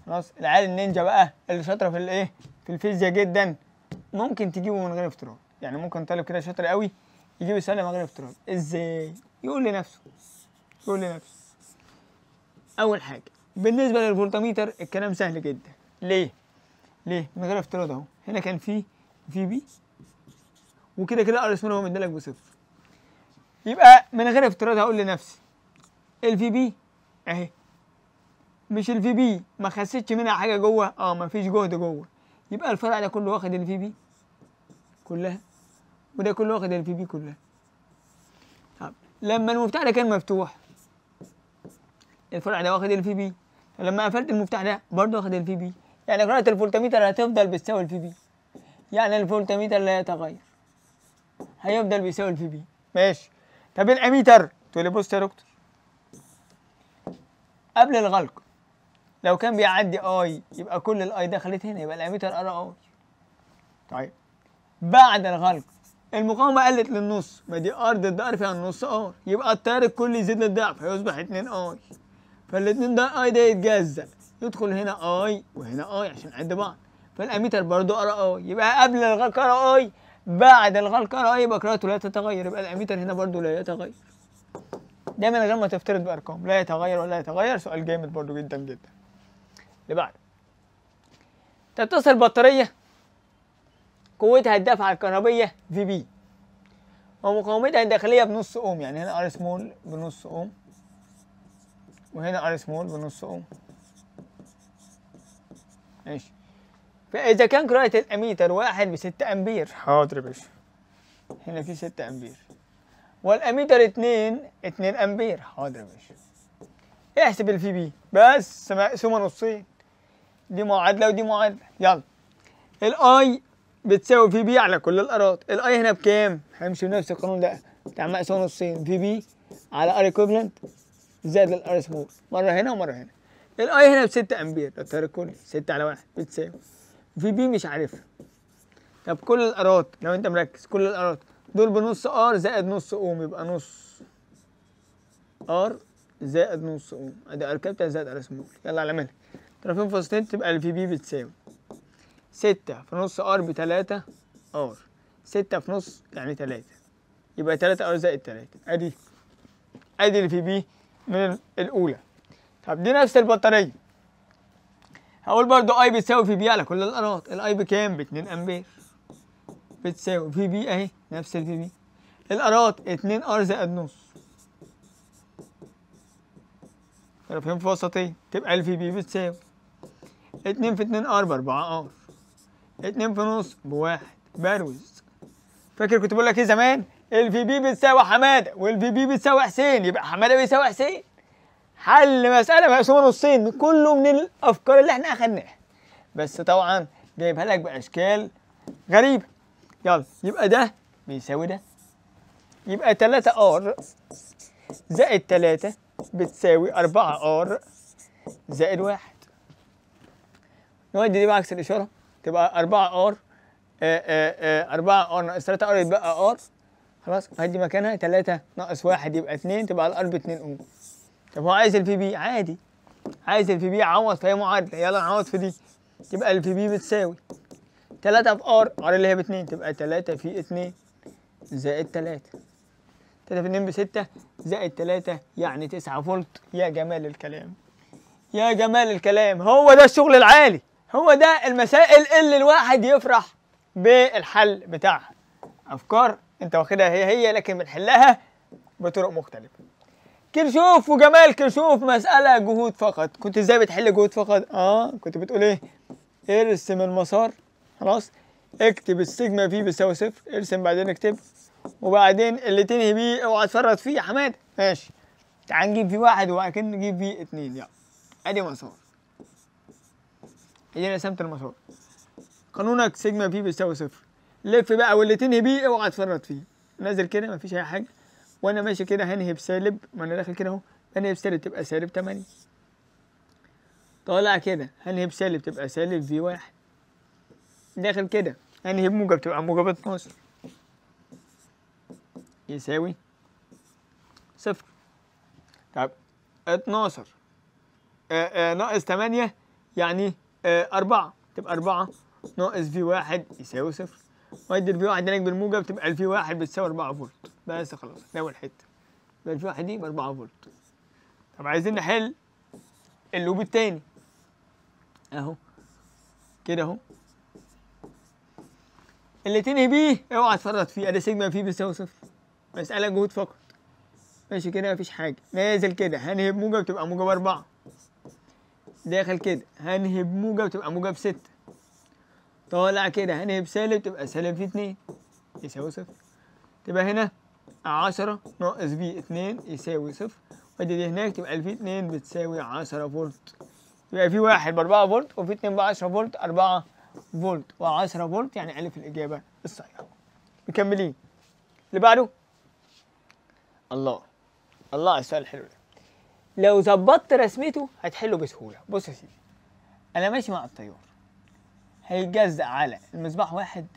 S1: خلاص العيال النينجا بقى اللي شاطرة في الايه، في الفيزياء جدا، ممكن تجيبه من غير افتراض. يعني ممكن طالب كده شاطر قوي يجيب السؤال من غير افتراض. ازاي؟ يقول لنفسه، يقول لنفسه اول حاجة بالنسبة للفولتميتر الكلام سهل جدا. ليه؟ ليه؟ من غير افتراض اهو، هنا كان في VB وكده كده R small هو مديلك بصفر، يبقى من غير افتراض هقول لنفسي ال VB اهي، مش ال VB ما خسيتش منها حاجة جوه، ما فيش جهد جوه، يبقى الفرع ده كله واخد ال VB كلها، وده كله واخد ال VB كلها. طب لما المفتاح ده كان مفتوح الفرع ده واخد ال VB، لما قفلت المفتاح ده برضه واخد ال VB، يعني قراءة الفولتميتر هتفضل بتساوي ال VB، يعني الفولتميتر لا يتغير، هيفضل بيساوي ال VB. ماشي. طب الاميتر، تقول لي بص يا دكتور، قبل الغلق لو كان بيعدي I يبقى كل ال I دخلت هنا، يبقى الاميتر قرا I. طيب بعد الغلق المقاومة قلت للنص، ما دي R ضد R فيها النص R، يبقى التيار الكلي يزيد للضعف، هيصبح 2 I، فالاتنين ده I ده يتجزأ، يدخل هنا I وهنا I عشان قد بعض، فالاميتر برضه قرا I، يبقى قبل الغلق قرا I، بعد الغلق قرا I، يبقى قراءته لا تتغير، يبقى الاميتر هنا برضه لا يتغير. ده من غير ما تفترض بارقام، لا يتغير ولا يتغير. سؤال جامد برضو جدا جدا. اللي بعده، تتصل بطارية قوتها الدافعه الكهربيه VB ومقاومتها الداخلية بنص اوم، يعني هنا R small بنص اوم وهنا R small بنص اوم. ماشي. فاذا كان قراءة الاميتر 1 ب6 امبير، حاضر يا باشا، هنا في 6 امبير، والاميتر 2 امبير، حاضر يا باشا. احسب ال VB بس مقسومة نصين، دي معادلة ودي معادلة. يلا ال I بتساوي VB على كل ال R ات، ال I هنا بكام؟ هنمشي بنفس القانون ده بتاع مقسومة نصين، VB على R equivalent زائد ال R small، مرة هنا ومرة هنا. ال I هنا ب 6 امبير، ده التيار الكلي 6 على 1 بتساوي VB مش عارفها. طب كل ال R ات لو انت مركز، كل ال R ات دول بنص R زائد نص اوم، يبقى نص R زائد نص اوم، ادي R capital زائد R small. يلا على مالك، طرفين فاصلتين تبقى ال VB بتساوي 6 في نص R ب 3 R، 6 في نص يعني 3، يبقى 3 R زائد 3. ادي ال VB من الاولى. طب دي نفس البطارية، هقول برضو I بتساوي VB على كل ال R ات، ال I بكام؟ ب 2 امبير بتساوي VB اهي نفس ال VB، ال R ات 2 R زائد نص، طرفين في وسطين، تبقى ال VB بتساوي 2 في 2 R ب 4 R، 2 في نص بواحد. بروز، فاكر كنت بقول لك ايه زمان؟ ال VB بتساوي حمادة وال VB بتساوي حسين، يبقى حمادة بيساوي حسين. حل مسالة مقسومة نصين، كله من الافكار اللي احنا اخدناها، بس طبعا جايبها لك باشكال غريبة. يلا يبقى ده بيساوي ده، يبقى 3 R زائد 3 بتساوي 4 R زائد 1. نودي دي بعكس الاشارة، تبقى 4 R 4 R ناقص 3 R يبقى R، خلاص هدي مكانها 3 ناقص 1 يبقى 2، تبقى ال R ب 2 اوم. طب هو عايز ال VB، عادي عايز ال VB، عوض في اي معادلة، يلا نعوض في دي، تبقى ال VB بتساوي 3 في R، R اللي هي ب 2، تبقى 3 في 2 زائد 3، 3 في 2 ب 6 زائد 3 يعني 9 فولت. يا جمال الكلام، يا جمال الكلام، هو ده الشغل العالي، هو ده المسائل اللي الواحد يفرح بالحل بتاعها. افكار انت واخدها هي هي، لكن بنحلها بطرق مختلفة. كيرشوف وجمال كيرشوف، مسألة جهود فقط. كنت ازاي بتحل جهود فقط؟ كنت بتقول ايه؟ ارسم المسار، خلاص اكتب ال sigma V بيساوي صفر، ارسم بعدين اكتب، وبعدين اللي تنهي بيه اوعى تفرط فيه يا حمادة. ماشي، تعال نجيب V 1 وبعد كده نجيب V 2. يلا ادي مسار، ادي رسمت المسار. قانونك sigma V بيساوي صفر، لف بقى واللي تنهي بيه اوعى تفرط فيه. نازل كده مفيش اي حاجة، وانا ماشي كده هنهي بسالب، ما انا داخل كده اهو هنهي بسالب تبقى سالب 8، طالع كده هنهي بسالب تبقى سالب V 1، داخل كده هنهي بموجب تبقى موجب 12 يساوي صفر. طب 12 ناقص 8 يعني 4، تبقى 4 ناقص V 1 يساوي صفر، وادي ال V 1 هناك بالموجب تبقى ال V 1 بتساوي 4 فولت. بس خلاص ده اول حتة، يبقى ال V 1 دي ب 4 فولت. طب عايزين نحل ال loop التاني اهو كده اهو، اللي تنهي بيه اوعى تفرط فيه، ادي sigma V بيساوي صفر، مسألة جهود فقط. ماشي كده مفيش حاجة، نازل كده هنهي بموجب تبقى موجب 4، داخل كده هنهي بموجب تبقى موجب 6، طالع كده هنهي بسالب تبقى سالب V 2 يساوي صفر، تبقى هنا 10 ناقص V 2 يساوي صفر، وادي دي هناك تبقى ال V 2 بتساوي 10 فولت. يبقى V 1 ب 4 فولت و V 2 ب 10 فولت، 4 فولت و10 فولت يعني ألف الإجابة الصحيحة. مكملين اللي بعده. الله الله على السؤال الحلو ده، لو ظبطت رسمته هتحله بسهولة. بص يا سيدي، أنا ماشي مع التيار هيتجزأ على المصباح 1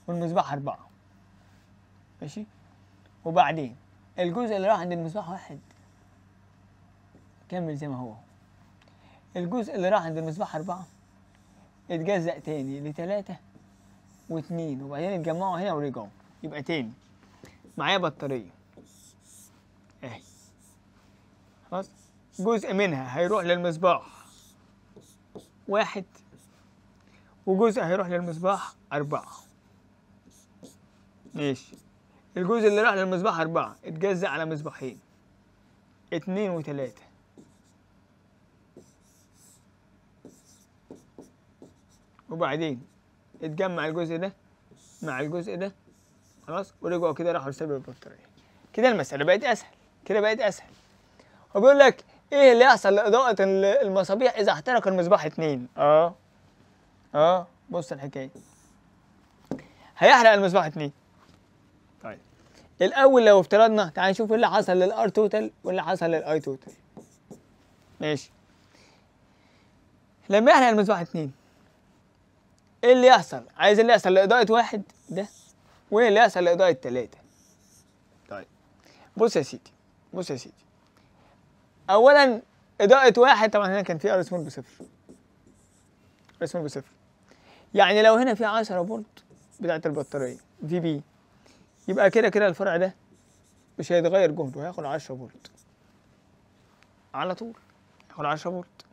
S1: والمصباح 4، ماشي، وبعدين الجزء اللي راح عند المصباح 1 كمل زي ما هو، الجزء اللي راح عند المصباح 4 اتجزأ تاني ل3 و2، وبعدين اتجمعوا هنا ورجعوا. يبقى تاني معايا بطارية اهي خلاص، جزء منها هيروح للمصباح 1 وجزء هيروح للمصباح 4. ماشي، الجزء اللي راح للمصباح 4 اتجزأ على مصباحين 2 و3. وبعدين اتجمع الجزء ده مع الجزء ده خلاص، ورجعوا كده راحوا لسبب البطارية. كده المسألة بقت أسهل، كده بقت أسهل. هو بيقول لك إيه اللي يحصل لإضاءة المصابيح إذا احترق المصباح 2؟ بص الحكاية، هيحرق المصباح 2. طيب الأول لو افترضنا، تعال نشوف إيه اللي حصل لل R total واللي حصل لل I total. ماشي، لما يحرق المصباح 2 ايه اللي يحصل؟ عايز اللي يحصل لإضاءة 1 ده وايه اللي يحصل لإضاءة 3. طيب بص يا سيدي، بص يا سيدي، أولاً إضاءة 1 طبعاً هنا كان في R small بصفر، R small بصفر، يعني لو هنا في 10 فولت بتاعة البطارية VB، يبقى كده كده الفرع ده مش هيتغير جهده، هياخد 10 فولت على طول، هياخد 10 فولت.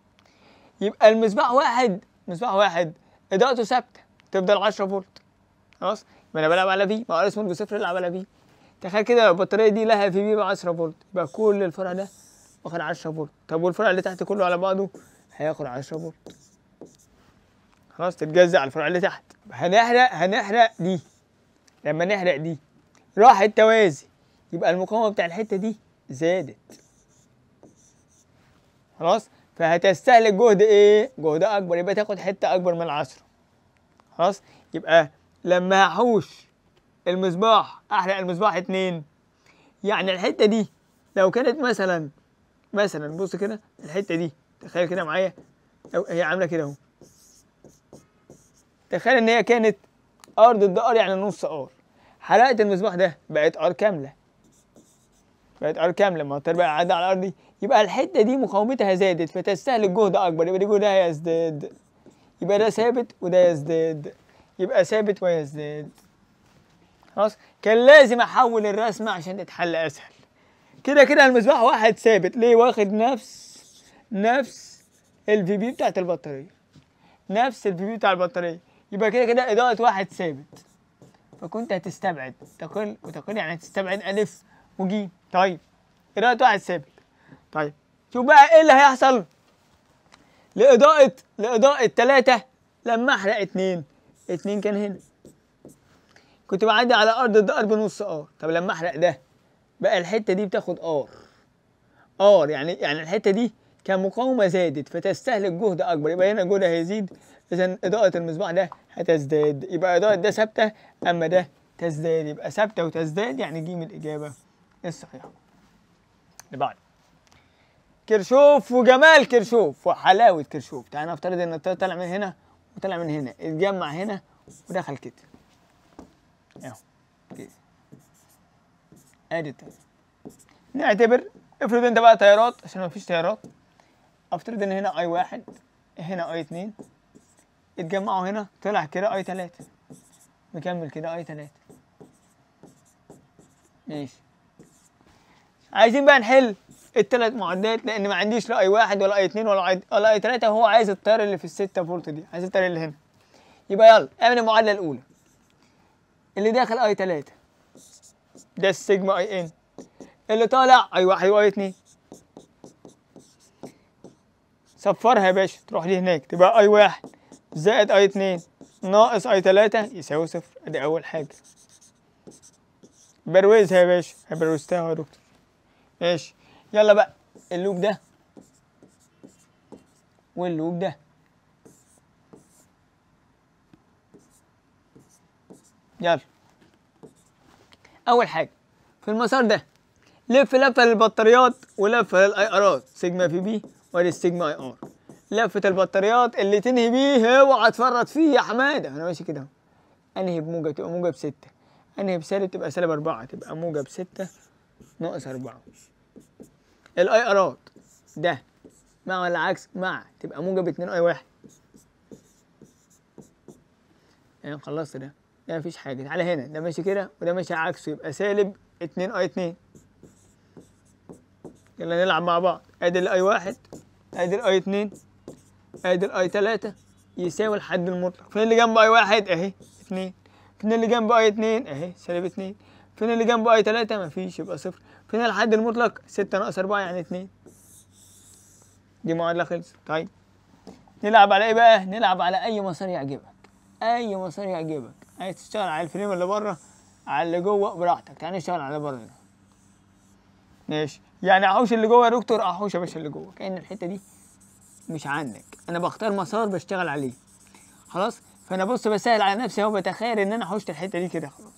S1: يبقى المصباح 1، مصباح 1 إضاءته ثابتة تفضل 10 فولت خلاص. يبقى أنا بلعب على V، ما R small بصفر، العب على V. تخيل كده لو البطارية دي لها VB ب 10 فولت، يبقى كل الفرع ده واخد 10 فولت. طب والفرع اللي تحت كله على بعضه هياخد 10 فولت خلاص، تتجزأ على الفرع اللي تحت. هنحرق دي، لما نحرق دي راح التوازي، يبقى المقاومة بتاع الحتة دي زادت خلاص، فهتستهلك جهد ايه؟ جهد اكبر، يبقى تاخد حتة اكبر من 10 خلاص. يبقى لما هحوش المصباح، احرق المصباح 2، يعني الحتة دي لو كانت مثلا بص كده الحتة دي، تخيل كده معايا لو هي عامله كده اهو، تخيل ان هي كانت R ضد R يعني نص R، حرقت المصباح ده بقت R كاملة، بقت R كاملة، ما التيار بقى عدى على ال R دي، يبقى الحتة دي مقاومتها زادت فتستهلك جهد اكبر، يبقى دي جهدها يزداد، يبقى ده ثابت وده يزداد، يبقى ثابت ويزداد خلاص. كان لازم احول الرسمة عشان تتحل اسهل. كده كده المصباح 1 ثابت، ليه؟ واخد نفس ال VB بتاعت البطارية، نفس ال VB بتاع البطارية، يبقى كده كده اضاءه 1 ثابت، فكنت هتستبعد تقل وتقل، يعني هتستبعد الف وج. طيب اضاءه 1 ثابت. طيب شوف بقى ايه اللي هيحصل لإضاءة 3 لما احرق 2. 2 كان هنا، كنت بعدي على R ضد R بنص R، طب لما احرق ده بقى الحتة دي بتاخد R R، يعني الحتة دي كمقاومه زادت فتستهلك جهد اكبر، يبقى هنا الجهد هيزيد، اذا اضاءه المصباح ده هتزداد، يبقى اضاءه ده ثابتة اما ده تزداد، يبقى ثابتة وتزداد، يعني ج الاجابة الصحيحة. اللي بعده كيرشوف وجمال كيرشوف وحلاوة كيرشوف. تعالى نفترض ان التيار طالع من هنا وطالع من هنا، اتجمع هنا ودخل كده اهو كده، ادي التيار. نعتبر افرض انت بقى تيارات عشان مفيش تيارات، افترض ان هنا I 1 هنا I 2 اتجمعوا هنا، طلع كده I 3 مكمل كده I 3. ماشي، عايزين بقى نحل الثلاث معادلات لان ما عنديش لا I 1 ولا I 2 ولا I 3، وهو عايز التيار اللي في ال6 فولت دي، عايز التيار اللي هنا. يبقى يلا اعمل المعادلة الاولى، اللي داخل I 3 ده ال sigma I n، اللي طالع I 1 و I 2، صفرها يا باشا تروح لي هناك، تبقى I 1 زائد I 2 ناقص I 3 يساوي صفر. ادي اول حاجة. بروزها يا باشا، بروزتها يا دكتور. ماشي، يلا بقى ال loop ده وال loop ده. يلا اول حاجة في المسار ده لف لفه للبطاريات ولفه لل I R ات، sigma VB وادي ال sigma I R. لفه البطاريات اللي تنهي بيه اوعى تفرط فيه يا حمادة. انا ماشي كده اهو، انهي بموجب تبقى موجب 6، انهي بسالب تبقى سالب 4، تبقى موجب 6 ناقص 4. ال I R ات ده مع ولا عكس؟ مع، تبقى موجب 2 I 1. يعني خلصت ده، ده مفيش حاجة. تعالى هنا، ده ماشي كده وده ماشي عكسه، يبقى سالب 2 I 2. يلا نلعب مع بعض. ادي ال I 1، ادي ال I 2، ادي ال I 3 يساوي الحد المطلق. فين اللي جنب I 1؟ اهي 2. فين اللي جنب I 2؟ اهي سالب 2. فين اللي جنب I 3؟ مفيش، يبقى صفر. فين الحد المطلق؟ 6 ناقص 4 يعني 2. دي معادلة خلصت. طيب نلعب على ايه بقى؟ نلعب على اي مسار يعجبك، اي مسار يعجبك. عايز تشتغل على ال frame اللي بره، على اللي جوه، براحتك. تعالى نشتغل على بره ده. ماشي، يعني احوش اللي جوه يا دكتور؟ احوش يا باشا اللي جوه، كأن الحتة دي مش عندك. انا بختار مسار بشتغل عليه خلاص. فانا بص بسهل على نفسي اهو، بتخيل ان انا حوشت الحتة دي كده خلاص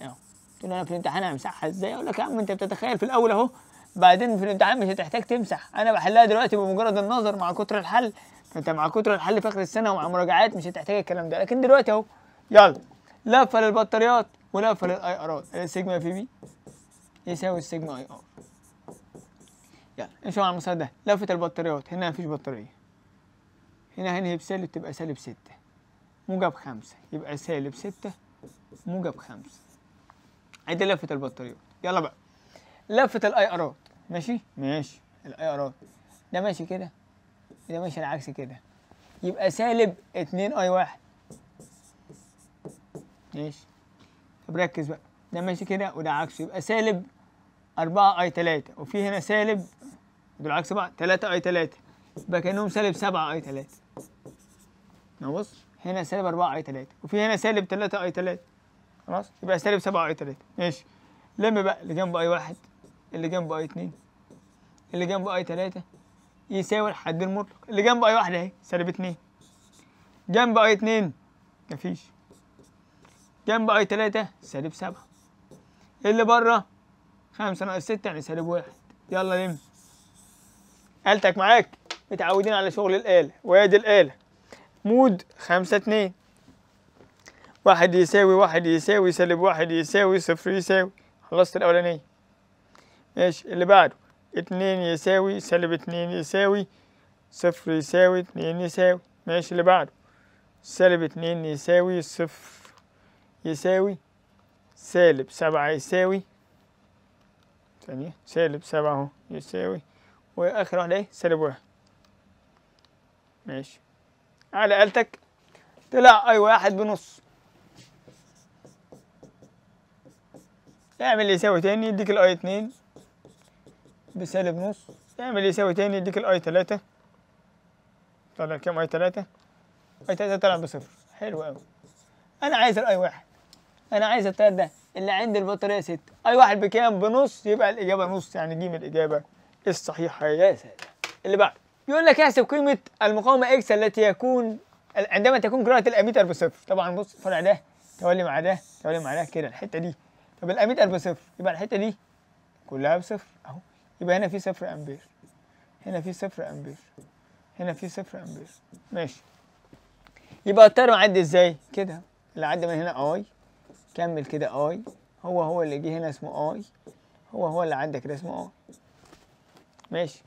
S1: اهو. تقول انا في الامتحان همسحها ازاي؟ اقول لك يا عم انت بتتخيل في الاول اهو، بعدين في الامتحان مش هتحتاج تمسح. انا بحلها دلوقتي بمجرد النظر مع كتر الحل، فانت مع كتر الحل في اخر السنة ومع مراجعات مش هتحتاج الكلام ده، لكن دلوقتي اهو. يلا لفه للبطاريات ولفه لل I R ات. ال sigma V B يساوي ال sigma I R. يلا امشي مع المسار ده. لفه البطاريات، هنا مفيش بطارية، هنا هنهي بسالب تبقى سالب 6 موجب 5، يبقى سالب 6 موجب 5. ادي لفه البطاريات. يلا بقى لفه ال I R ات. ماشي ماشي، ال I R ات ده ماشي كده، ده ماشي العكس كده، يبقى سالب 2 I 1. ماشي، طب ركز بقى، ده ماشي كده وده عكسه، يبقى سالب 4 I 3، وفي هنا سالب، دول عكس بعض، 3 I 3، يبقى كأنهم سالب 7 I 3. بص هنا سالب 4 I 3، وفي هنا سالب 3 I 3، خلاص يبقى سالب 7 I 3. ماشي، لم بقى اللي جنب I 1، اللي جنب I 2، اللي جنب I 3 يساوي الحد المطلق. اللي جنب I 1 اهي سالب 2، جنب I 2 مفيش، جنب I 3 سالب 7، اللي بره 5 ناقص 6 يعني سالب 1. يلا لم آلتك معاك، متعودين على شغل الآلة، وادي الآلة mode 5 2، 1 يساوي 1 يساوي سالب 1 يساوي 0 يساوي. خلصت الأولانية. ماشي، اللي بعده 2 يساوي سالب 2 يساوي 0 يساوي 2 يساوي. ماشي، اللي بعده سالب 2 يساوي 0 يساوي سالب 7 يساوي ثانية سالب 7 اهو يساوي، وآخر واحدة ايه؟ سالب 1. ماشي، على آلتك طلع I 1 بنص. اعمل يساوي تاني يديك ال I 2 بسالب نص. اعمل يساوي تاني يديك ال I 3، طلع كام I 3؟ I 3 طلع بصفر. حلو قوي. انا عايز ال I 1، انا عايز التيار ده اللي عند البطارية 6، I 1 بكام؟ بنص، يبقى الاجابة نص، يعني دي من الاجابة الصحيحة يا ساده. اللي بعده بيقول لك احسب قيمة المقاومة X التي يكون عندما تكون قراءة الاميتر بصفر. طبعا بص الفرع ده تولي مع ده تولي مع ده كده الحتة دي. طب الاميتر بصفر، يبقى الحتة دي كلها بصفر اهو، يبقى هنا في 0 امبير، هنا في 0 امبير، هنا في 0 امبير. ماشي، يبقى التيار معدي ازاي؟ كده اللي عدى من هنا I، كمل كده I، هو هو اللي جه هنا اسمه I، هو هو اللي عدى كده اسمه I. ماشي،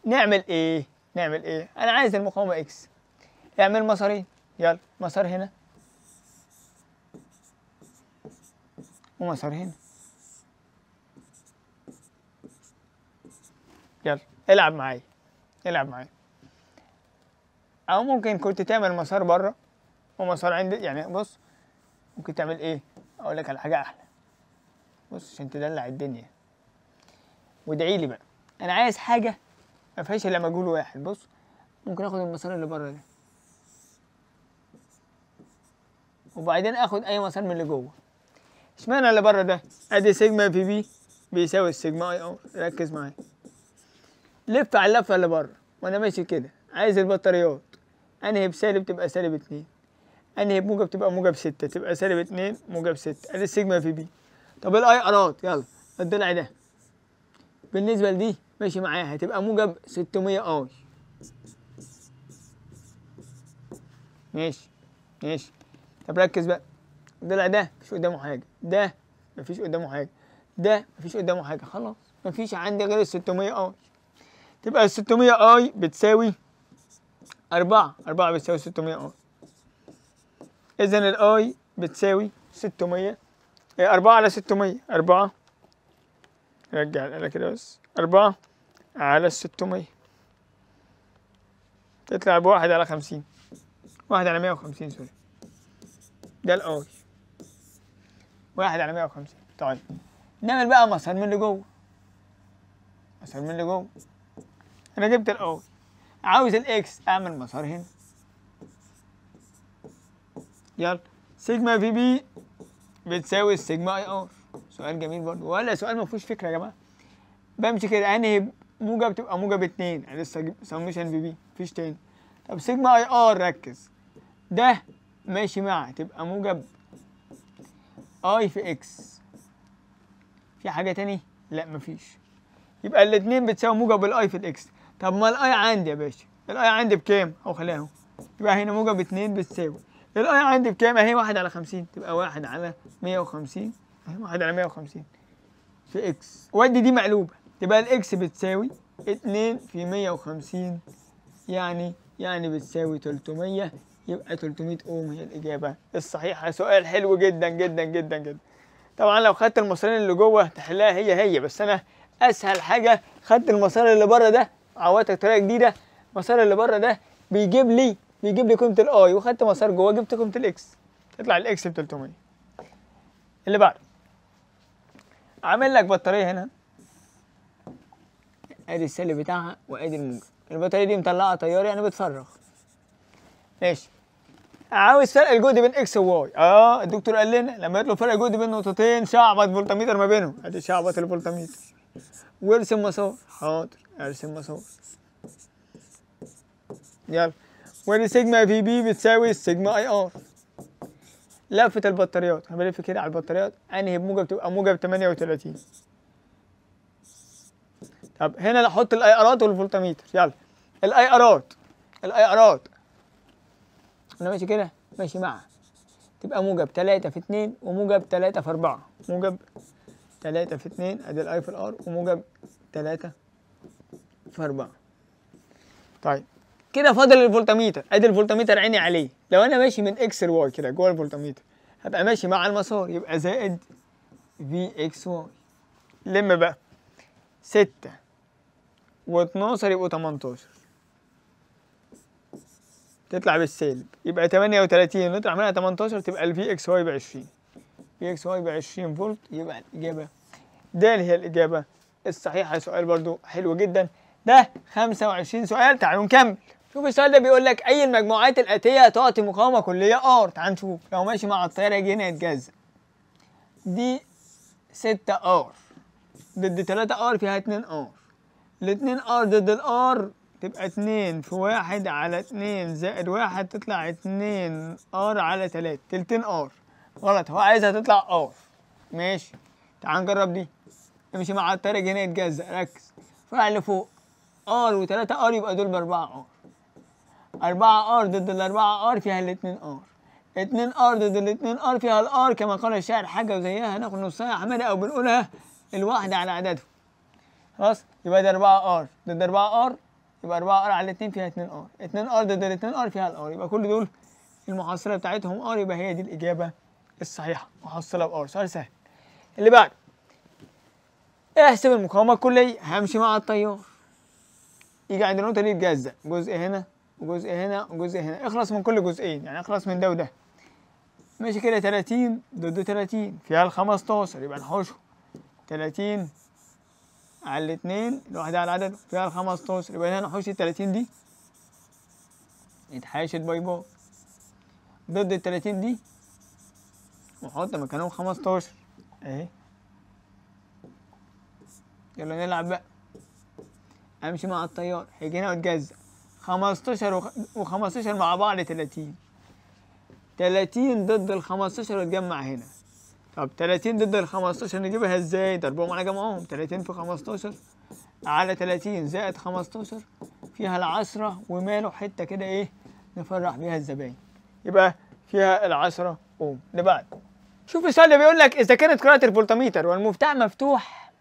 S1: نعمل ايه؟ نعمل ايه؟ انا عايز المقاومة X. اعمل مسارين، يلا مسار هنا ومسار هنا. يلا العب معايا، العب معايا. او ممكن كنت تعمل مسار بره ومسار عند، يعني بص ممكن تعمل ايه؟ اقول لك على حاجة احلى. بص عشان تدلع الدنيا وادعي لي بقى. انا عايز حاجة ما فيهاش الا مجهول واحد. بص ممكن اخد المسار اللي بره ده، وبعدين اخد اي مسار من اللي جوه. اشمعنى اللي بره ده؟ ادي sigma V B بيساوي ال sigma I R. ركز معايا، لف على اللفة اللي بره وانا ماشي كده. عايز البطاريات، انهي بسالب تبقى سالب 2، انهي بموجب تبقى موجب 6، تبقى سالب 2 موجب 6. ادي ال sigma V B. طب ال I R ات، يلا الضلع ده بالنسبة لدي ماشي معاها هتبقى موجب 600 I. ماشي ماشي. طب ركز بقى، الضلع ده مفيش قدامه حاجة، ده مفيش قدامه حاجة، ده مفيش قدامه حاجة، خلاص مفيش عندي غير ال 600 I. تبقى ال 600 I بتساوي 4، 4 بتساوي 600 I. اذا ال I بتساوي 600، 4 على 600، 4 رجع الآلة كده بس، 4 على 600 تطلع ب1 على 50، 1 على 150 sorry، ده ال I 1 على 150. طيب نعمل بقى مسار من اللي جوه، مسار من اللي جوه. انا جبت ال I، عاوز ال X، اعمل مسار هنا. يلا sigma VB بتساوي ال sigma IR. سؤال جميل برضه، ولا سؤال ما فيهوش فكرة يا جماعة. بمشي كده انهي موجب تبقى موجب 2، انا لسه summation VB مفيش تاني. طب sigma IR ركز، ده ماشي مع تبقى موجب I في X. في حاجة تاني؟ لا مفيش. يبقى الاثنين بتساوي موجب ال I في ال X. طب ما ال I عندي يا باشا، ال I عندي بكام؟ اهو خليها اهو. يبقى هنا موجب 2 بتساوي ال I عندي بكام؟ اهي 1 على 50، تبقى 1 على 150، اهي 1 على 150 في X. ودي دي مقلوبة، تبقى ال X بتساوي 2 في 150، يعني بتساوي 300. يبقى 300 اوم هي الاجابة الصحيحة. سؤال حلو جدا جدا جدا جدا. طبعا لو خدت المسارين اللي جوه تحلها هي هي، بس انا اسهل حاجة خدت المسار اللي بره ده، عوضتك طريقه جديدة. المسار اللي بره ده بيجيب لي قيمة ال I، وخدت مسار جوه جبت قيمة ال X، تطلع ال X ب 300. اللي بعده عامل لك بطارية هنا، ادي السلب بتاعها وادي الموجب. البطارية دي مطلعه تيار يعني بتفرغ. ماشي، عاوز فرق الجهد بين X و Y. الدكتور قال لنا لما يطلب فرق الجهد بين نقطتين شعبط فولتميتر ما بينهم، ادي شعبط الفولتميتر وارسم مسار. حاضر ارسم مسار. يلا وادي sigma VB بتساوي ال sigma IR. لفة البطاريات، انا بلف كده على البطاريات، انهي بموجب تبقى موجب 38. طب هنا احط ال IR ات والفولتميتر. يلا ال IR ات، ال IR ات انا ماشي كده ماشي مع تبقى موجب 3 في 2 وموجب 3 في 4، موجب 3 في 2 ادي ال I في ال R، وموجب 3 في 4. طيب كده فاضل الفولتميتر، ادي الفولتميتر عيني عليه. لو انا ماشي من X ل Y كده جوه الفولتميتر هبقى ماشي مع المسار، يبقى زائد VXY. لم بقى 6 و12 يبقوا 18، تطلع بالسالب، يبقى 38 نطلع منها 18 تبقى ال VXY ب 20، VXY ب 20 فولت. يبقى الاجابة د هي الاجابة الصحيحة. سؤال برضو حلو جدا، ده 25 سؤال. تعالوا نكمل. شوف السؤال ده بيقول لك اي المجموعات الاتية تعطي مقاومة كليه R. تعال نشوف. لو ماشي مع التيار يجي هنا يتجزأ، دي 6 R ضد 3 R فيها 2 R، ال 2 R ضد ال R تبقى 2 في 1 على 2 زائد 1 تطلع 2 R على 3، تلتين R. غلط، هو عايزها تطلع R. ماشي تعال نجرب دي. امشي مع التيار يجي هنا يتجزأ، ركز، فرع اللي فوق R و3 R يبقى دول ب4 R، 4 R ضد ال 4 R فيها ال 2 R، 2 R ضد ال 2 R فيها ال R، كما قال الشاعر حاجة وزيها هناخد نصها يا حمادة او بنقولها الواحدة على عددهم. خلاص يبقى ده 4 R ضد 4 R يبقى 4 R على 2 فيها 2 R، 2 R ضد ال 2 R فيها ال R، يبقى كل دول المحصلة بتاعتهم R، يبقى هي دي الاجابة الصحيحة، محصله ب R. سؤال سهل. اللي بعده احسب المقاومة الكلية. همشي مع التيار، يجي عند النقطة دي يتجزأ، جزء هنا وجزء هنا وجزء هنا، اخلص من كل جزئين، يعني اخلص من ده وده. ماشي كده 30 ضد 30 فيها ال 15، يبقى نحوشه 30 على الاتنين الواحدة على العدد فيها ال 15، يبقى هنا نحوش ال 30 دي اتحاشت bye bye ضد ال 30 دي وحط مكانهم 15 اهي. يلا نلعب بقى. امشي مع التيار هيجي هنا واتجزأ، 15 و15 مع بعض 30، 30 ضد ال 15 واتجمع هنا. طب 30 ضد ال 15 نجيبها ازاي؟ ضربهم على جمعهم، 30 في 15 على 30 زائد 15 فيها ال10 وماله حتة كده ايه نفرح بيها الزباين، يبقى فيها ال10 اوم. اللي بعد شوف السؤال ده بيقول لك اذا كانت قراءة الفولتميتر والمفتاح مفتوح،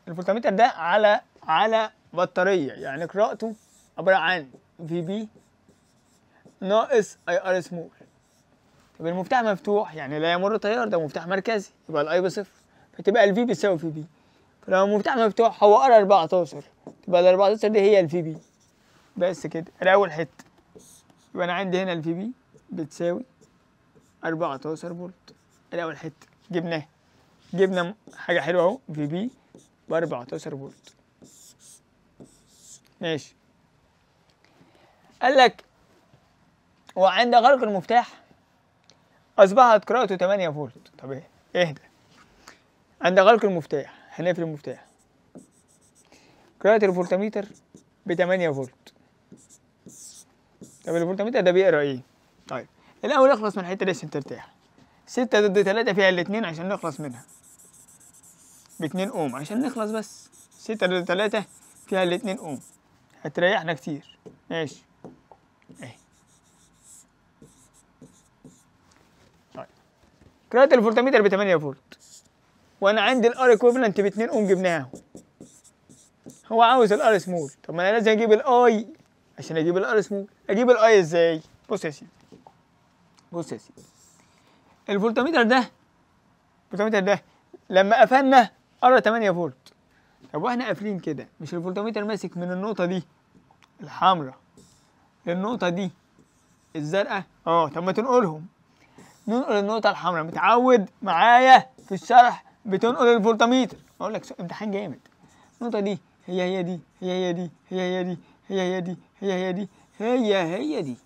S1: الفولتميتر ده على بطارية، يعني قراءته عبارة عن VB ناقص IR small. طب المفتاح مفتوح يعني لا يمر تيار، ده مفتاح مركزي، يبقى ال I بصفر، فتبقى ال V بتساوي VB. فلو المفتاح مفتوح هو قرا 14، تبقى ال 14 دي هي ال VB بس كده. ادي اول حتة. يبقى انا عندي هنا ال VB بتساوي 14 فولت. ادي اول حتة جبناها، جبنا حاجة حلوة اهو، VB ب 14 فولت. ماشي. قال لك وعند غلق المفتاح اصبحت قراءته 8 فولت. طب ايه اهدى. عند غلق المفتاح هنقفل المفتاح، قراءة الفولتميتر ب 8 فولت. طب الفولتميتر ده بيقرا ايه؟ طيب الاول اخلص من الحتة دي عشان ترتاح. 6 ضد 3 فيها الاثنين عشان نخلص منها ب 2 اوم عشان نخلص بس. 6 ضد 3 فيها الاثنين اوم هتريحنا كتير. ماشي اهي. طيب قراءة الفولتميتر ب 8 فولت، وانا عندي ال R equivalent ب 2 اوم جبناها. هو عاوز ال R small، طب ما انا لازم اجيب ال I عشان اجيب ال R small. اجيب ال I ازاي؟ بص يا سيدي، بص يا سيدي، الفولتميتر ده، الفولتميتر ده لما قفلنا قرا 8 فولت. طب واحنا قافلين كده مش الفولتميتر ماسك من النقطة دي الحمراء للنقطة دي الزرقاء؟ طب ما تنقلهم، ننقل النقطة الحمراء. متعود معايا في الشرح بتنقل الفولتميتر، اقول لك امتحان جامد. النقطة دي هي هي دي، هي هي دي، هي هي دي، هي هي دي، هي هي دي، هي هي دي.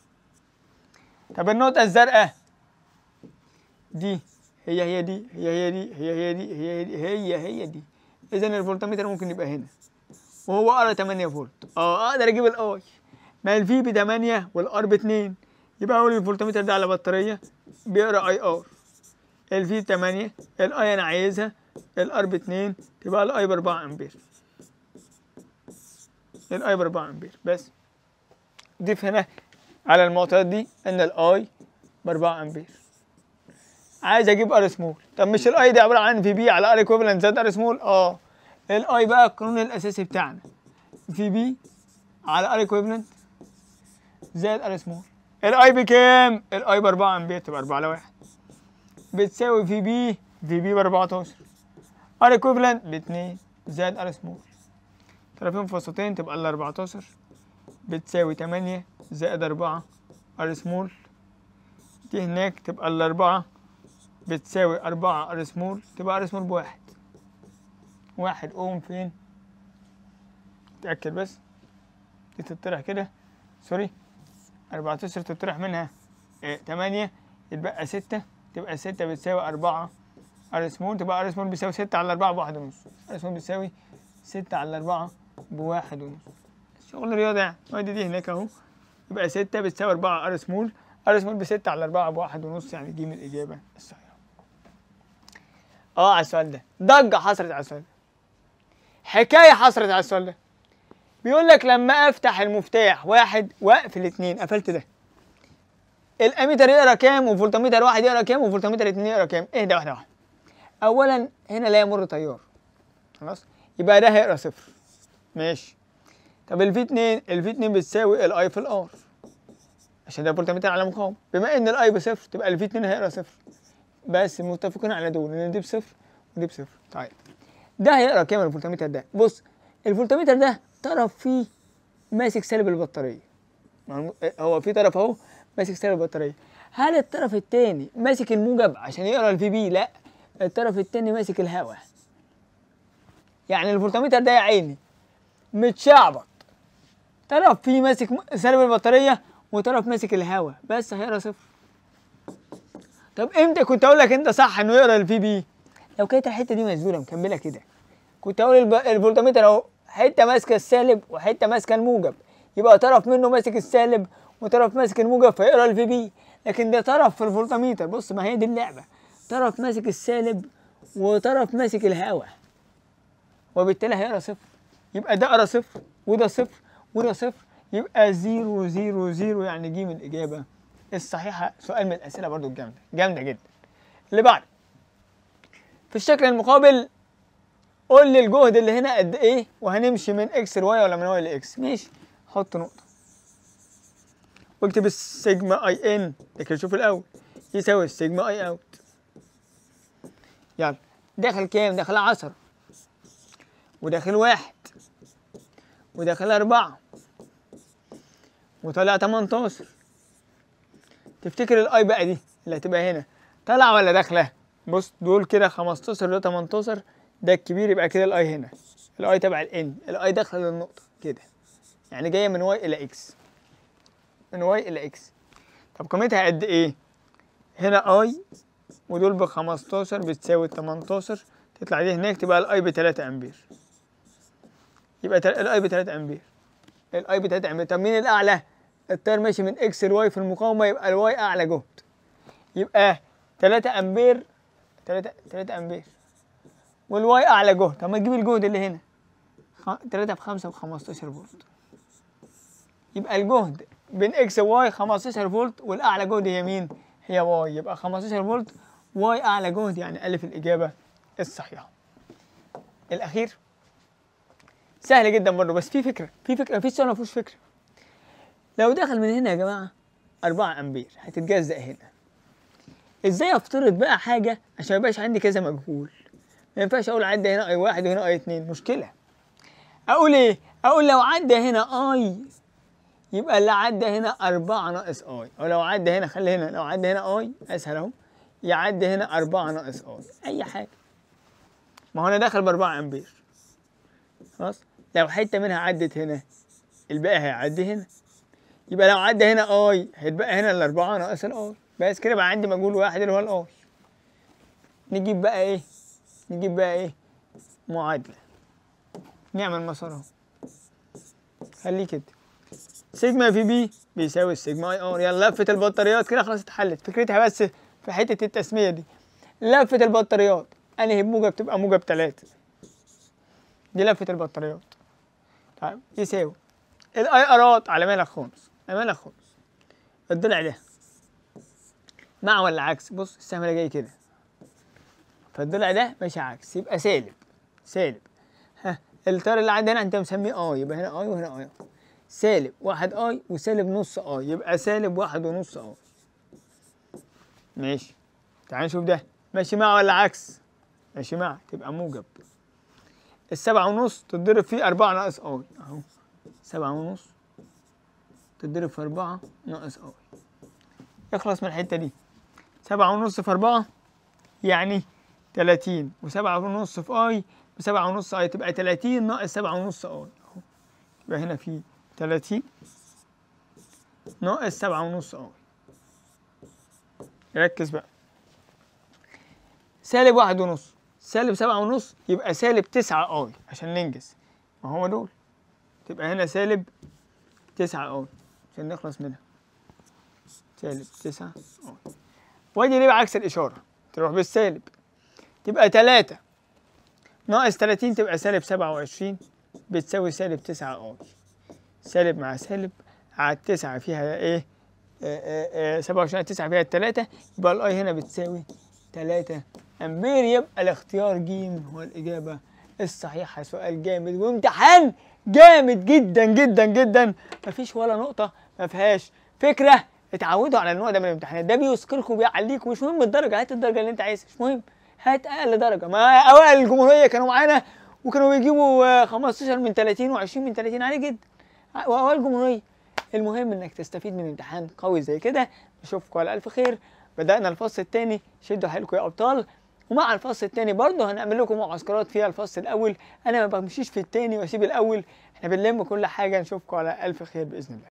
S1: طب النقطة الزرقاء دي هي هي دي، هي هي دي، هي هي دي، هي هي دي، هي هي دي. إذا الفولتميتر ممكن يبقى هنا وهو قرا 8 فولت. أقدر أجيب ال I، ما ال V ب 8 وال R ب 2، يبقى أقول الفولتميتر ده على بطارية بيقرا I R. ال V 8، ال I أنا عايزها، ال R ب 2، تبقى ال I ب 4 أمبير. ال I ب 4 أمبير بس. ضيف هنا على المعطيات دي إن ال I ب 4 أمبير. عايز اجيب R small، طب مش ال I دي عبارة عن VB على R equivalent زائد R small؟ ال I بقى القانون الاساسي بتاعنا VB على R equivalent زائد R small. ال I بكام؟ ال I ب 4 امبير، تبقى 4 على 1 بتساوي VB، VB ب 14، R equivalent ب 2 زائد R small. طرفين في وسطين تبقى ال 14 بتساوي 8 زائد 4 R small، دي هناك تبقى ال 4 بتساوي 4 R small، تبقى R small بواحد. 1 اوم فين؟ اتأكد بس دي تطرح كده، sorry 14 تطرح منها 8 يتبقى 6، تبقى 6 بتساوي 4 R small، تبقى R small بيساوي 6 على 4 بواحد ونص. R small بيساوي 6 على 4 بواحد ونص. شغل رياضة يعني، وادي دي هناك اهو، يبقى 6 بتساوي 4 R small، R small ب6 على 4 بواحد ونص، يعني دي من الإجابة الصحيحة. على السؤال ده ضجة حصلت على السؤال ده، حكاية حصلت على السؤال ده. بيقول لك لما افتح المفتاح 1 واقفل 2، قفلت ده، الاميتر يقرا كام وفولتميتر 1 يقرا كام وفولتميتر 2 يقرا كام؟ اهدى واحدة واحدة. اولا هنا لا يمر تيار، خلاص يبقى ده هيقرا صفر، ماشي. طب ال V 2، ال V 2 بتساوي ال I في ال R عشان ده فولتميتر على مقاومة، بما ان ال I بصفر تبقى ال V 2 هيقرا صفر، بس متفقين على دول ان دي بصفر ودي بصفر. طيب ده هيقرا كام الفولتميتر ده؟ بص الفولتميتر ده طرف فيه ماسك سالب البطارية، هو في طرف اهو ماسك سالب البطارية، هل الطرف الثاني ماسك الموجب عشان يقرا ال VB؟ لا، الطرف الثاني ماسك الهواء. يعني الفولتميتر ده يا عيني متشعبط، طرف فيه ماسك سالب البطارية وطرف ماسك الهواء، بس هيقرا صفر. طب امتى كنت اقول لك انت صح انه يقرا ال VB؟ لو كانت الحتة دي مسدودة مكملة كده، كنت اقول الفولتميتر اهو حتة ماسكه السالب وحتة ماسكه الموجب، يبقى طرف منه ماسك السالب وطرف ماسك الموجب فيقرا ال VB. لكن ده طرف في الفولتميتر، بص ما هي دي اللعبة، طرف ماسك السالب وطرف ماسك الهواء، وبالتالي هيقرا صفر. يبقى ده قرا صفر وده صفر وده صفر، يبقى 0 0 0، يعني جيم الاجابة الصحيحة. سؤال من الاسئلة برضو الجامدة، جامدة جدا. اللي بعده في الشكل المقابل قول لي الجهد اللي هنا قد ايه، وهنمشي من X ل Y ولا من Y ل X؟ ماشي، حط نقطة واكتب ال sigma I in، ده كده شوف الاول يساوي ال sigma I out. يلا داخل كام؟ داخل 10. وداخل 1 وداخل 4 وطالع 18. تفتكر ال I بقى دي اللي هتبقى هنا طالعه ولا داخله؟ بص دول كده 15 ده 18 ده الكبير، يبقى كده ال I هنا، ال I تبع ال N، ال I داخله للنقطة كده، يعني جاية من Y الى X، من Y الى X. طب قيمتها قد ايه؟ هنا I ودول ب 15 بتساوي 18، تطلع دي هناك تبقى ال I ب 3 امبير. يبقى ال I ب 3 امبير، ال I ب 3 امبير. طب مين الاعلى؟ التيار ماشي من X ل Y في المقاومة، يبقى ال Y اعلى جهد، يبقى 3 امبير، 3 امبير، وال Y اعلى جهد. طب ما تجيب الجهد اللي هنا 3 في 5 ب 15 فولت، يبقى الجهد بين X و Y 15 فولت، والاعلى جهد هي مين؟ هي Y، يبقى 15 فولت Y اعلى جهد، يعني الف الاجابة الصحيحة. الاخير سهل جدا برضه، بس في فكرة، في فكرة، في سؤال ما فيهوش فكرة. لو دخل من هنا يا جماعة 4 امبير هتتجزأ هنا. ازاي افترض بقى حاجة عشان ما يبقاش عندي كذا مجهول؟ ما ينفعش اقول عدى هنا I 1 وهنا I 2، مشكلة. اقول ايه؟ اقول لو عدى هنا I يبقى اللي عدى هنا 4 ناقص I، او لو عدى هنا، خلي هنا لو عدى هنا I اسهل اهو، يعدي هنا 4 ناقص I، اي حاجة. ما هو انا داخل ب 4 امبير خلاص، لو حتة منها عدت هنا الباقي هيعدي هنا، يبقى لو عدى هنا I هيتبقى هنا ال4 ناقص ال I، بس كده بقى عندي مجهول واحد اللي هو ال I. نجيب بقى ايه؟ نجيب بقى ايه؟ معادلة، نعمل مسار اهو، خليه كده sigma V B بيساوي ال sigma I R. يلا لفه البطاريات كده خلاص اتحلت، فكرتها بس في حتة التسمية دي. لفه البطاريات انهي بموجب؟ تبقى موجب 3، دي لفه البطاريات. طيب يساوي ال I R ات على مالك خالص، على مالك خالص، الضلع ده مع ولا عكس؟ بص السهم ده جاي كده، فالضلع ده ماشي عكس، يبقى سالب سالب. ها التيار اللي عندنا انت مسميه I، يبقى هنا I وهنا I، سالب 1 I وسالب نص I، يبقى سالب 1.5 I. ماشي، تعال نشوف ده ماشي مع ولا عكس؟ ماشي مع، تبقى موجب. ال7.5 تتضرب فيه 4 ناقص I اهو، 7.5 تتضرب في 4 ناقص I. اخلص من الحتة دي، 7.5 في 4 يعني 30، و7.5 في I ب7.5 I، تبقى 30 ناقص 7.5 I اهو، يبقى هنا في 30 ناقص 7.5 I. ركز بقى، سالب 1.5 سالب 7.5 يبقى سالب 9 I عشان ننجز، ما هو دول، تبقى هنا سالب 9 I عشان نخلص منها، سالب 9 I. وادي ليه بعكس الاشارة، تروح بالسالب، تبقى 3 ناقص 30 تبقى سالب 27 بتساوي سالب 9 I. سالب مع سالب على 9 فيها ايه؟ 27 على 9 فيها 3، يبقى ال I هنا بتساوي 3 امبير. يبقى الاختيار ج هو الاجابة الصحيحة. سؤال جامد وامتحان جامد جدا جدا جدا، مفيش ولا نقطة ما فيهاش فكرة. اتعودوا على النوع ده من الامتحانات، ده بيثقلكم وبيعليكم. مش مهم الدرجة، هات الدرجة اللي انت عايزها، مش مهم، هات اقل درجه. ما اوائل الجمهورية كانوا معانا وكانوا بيجيبوا 15 من 30 و20 من 30، عالي جدا، واوائل الجمهورية. المهم انك تستفيد من امتحان قوي زي كده. نشوفكم على الف خير. بدأنا الفصل الثاني، شدوا حيلكم يا ابطال. ومع الفصل الثاني برضه هنعمل لكم معسكرات فيها الفصل الاول، انا ما بمشيش في الثاني واسيب الاول، احنا بنلم كل حاجة. نشوفكم على الف خير باذن الله.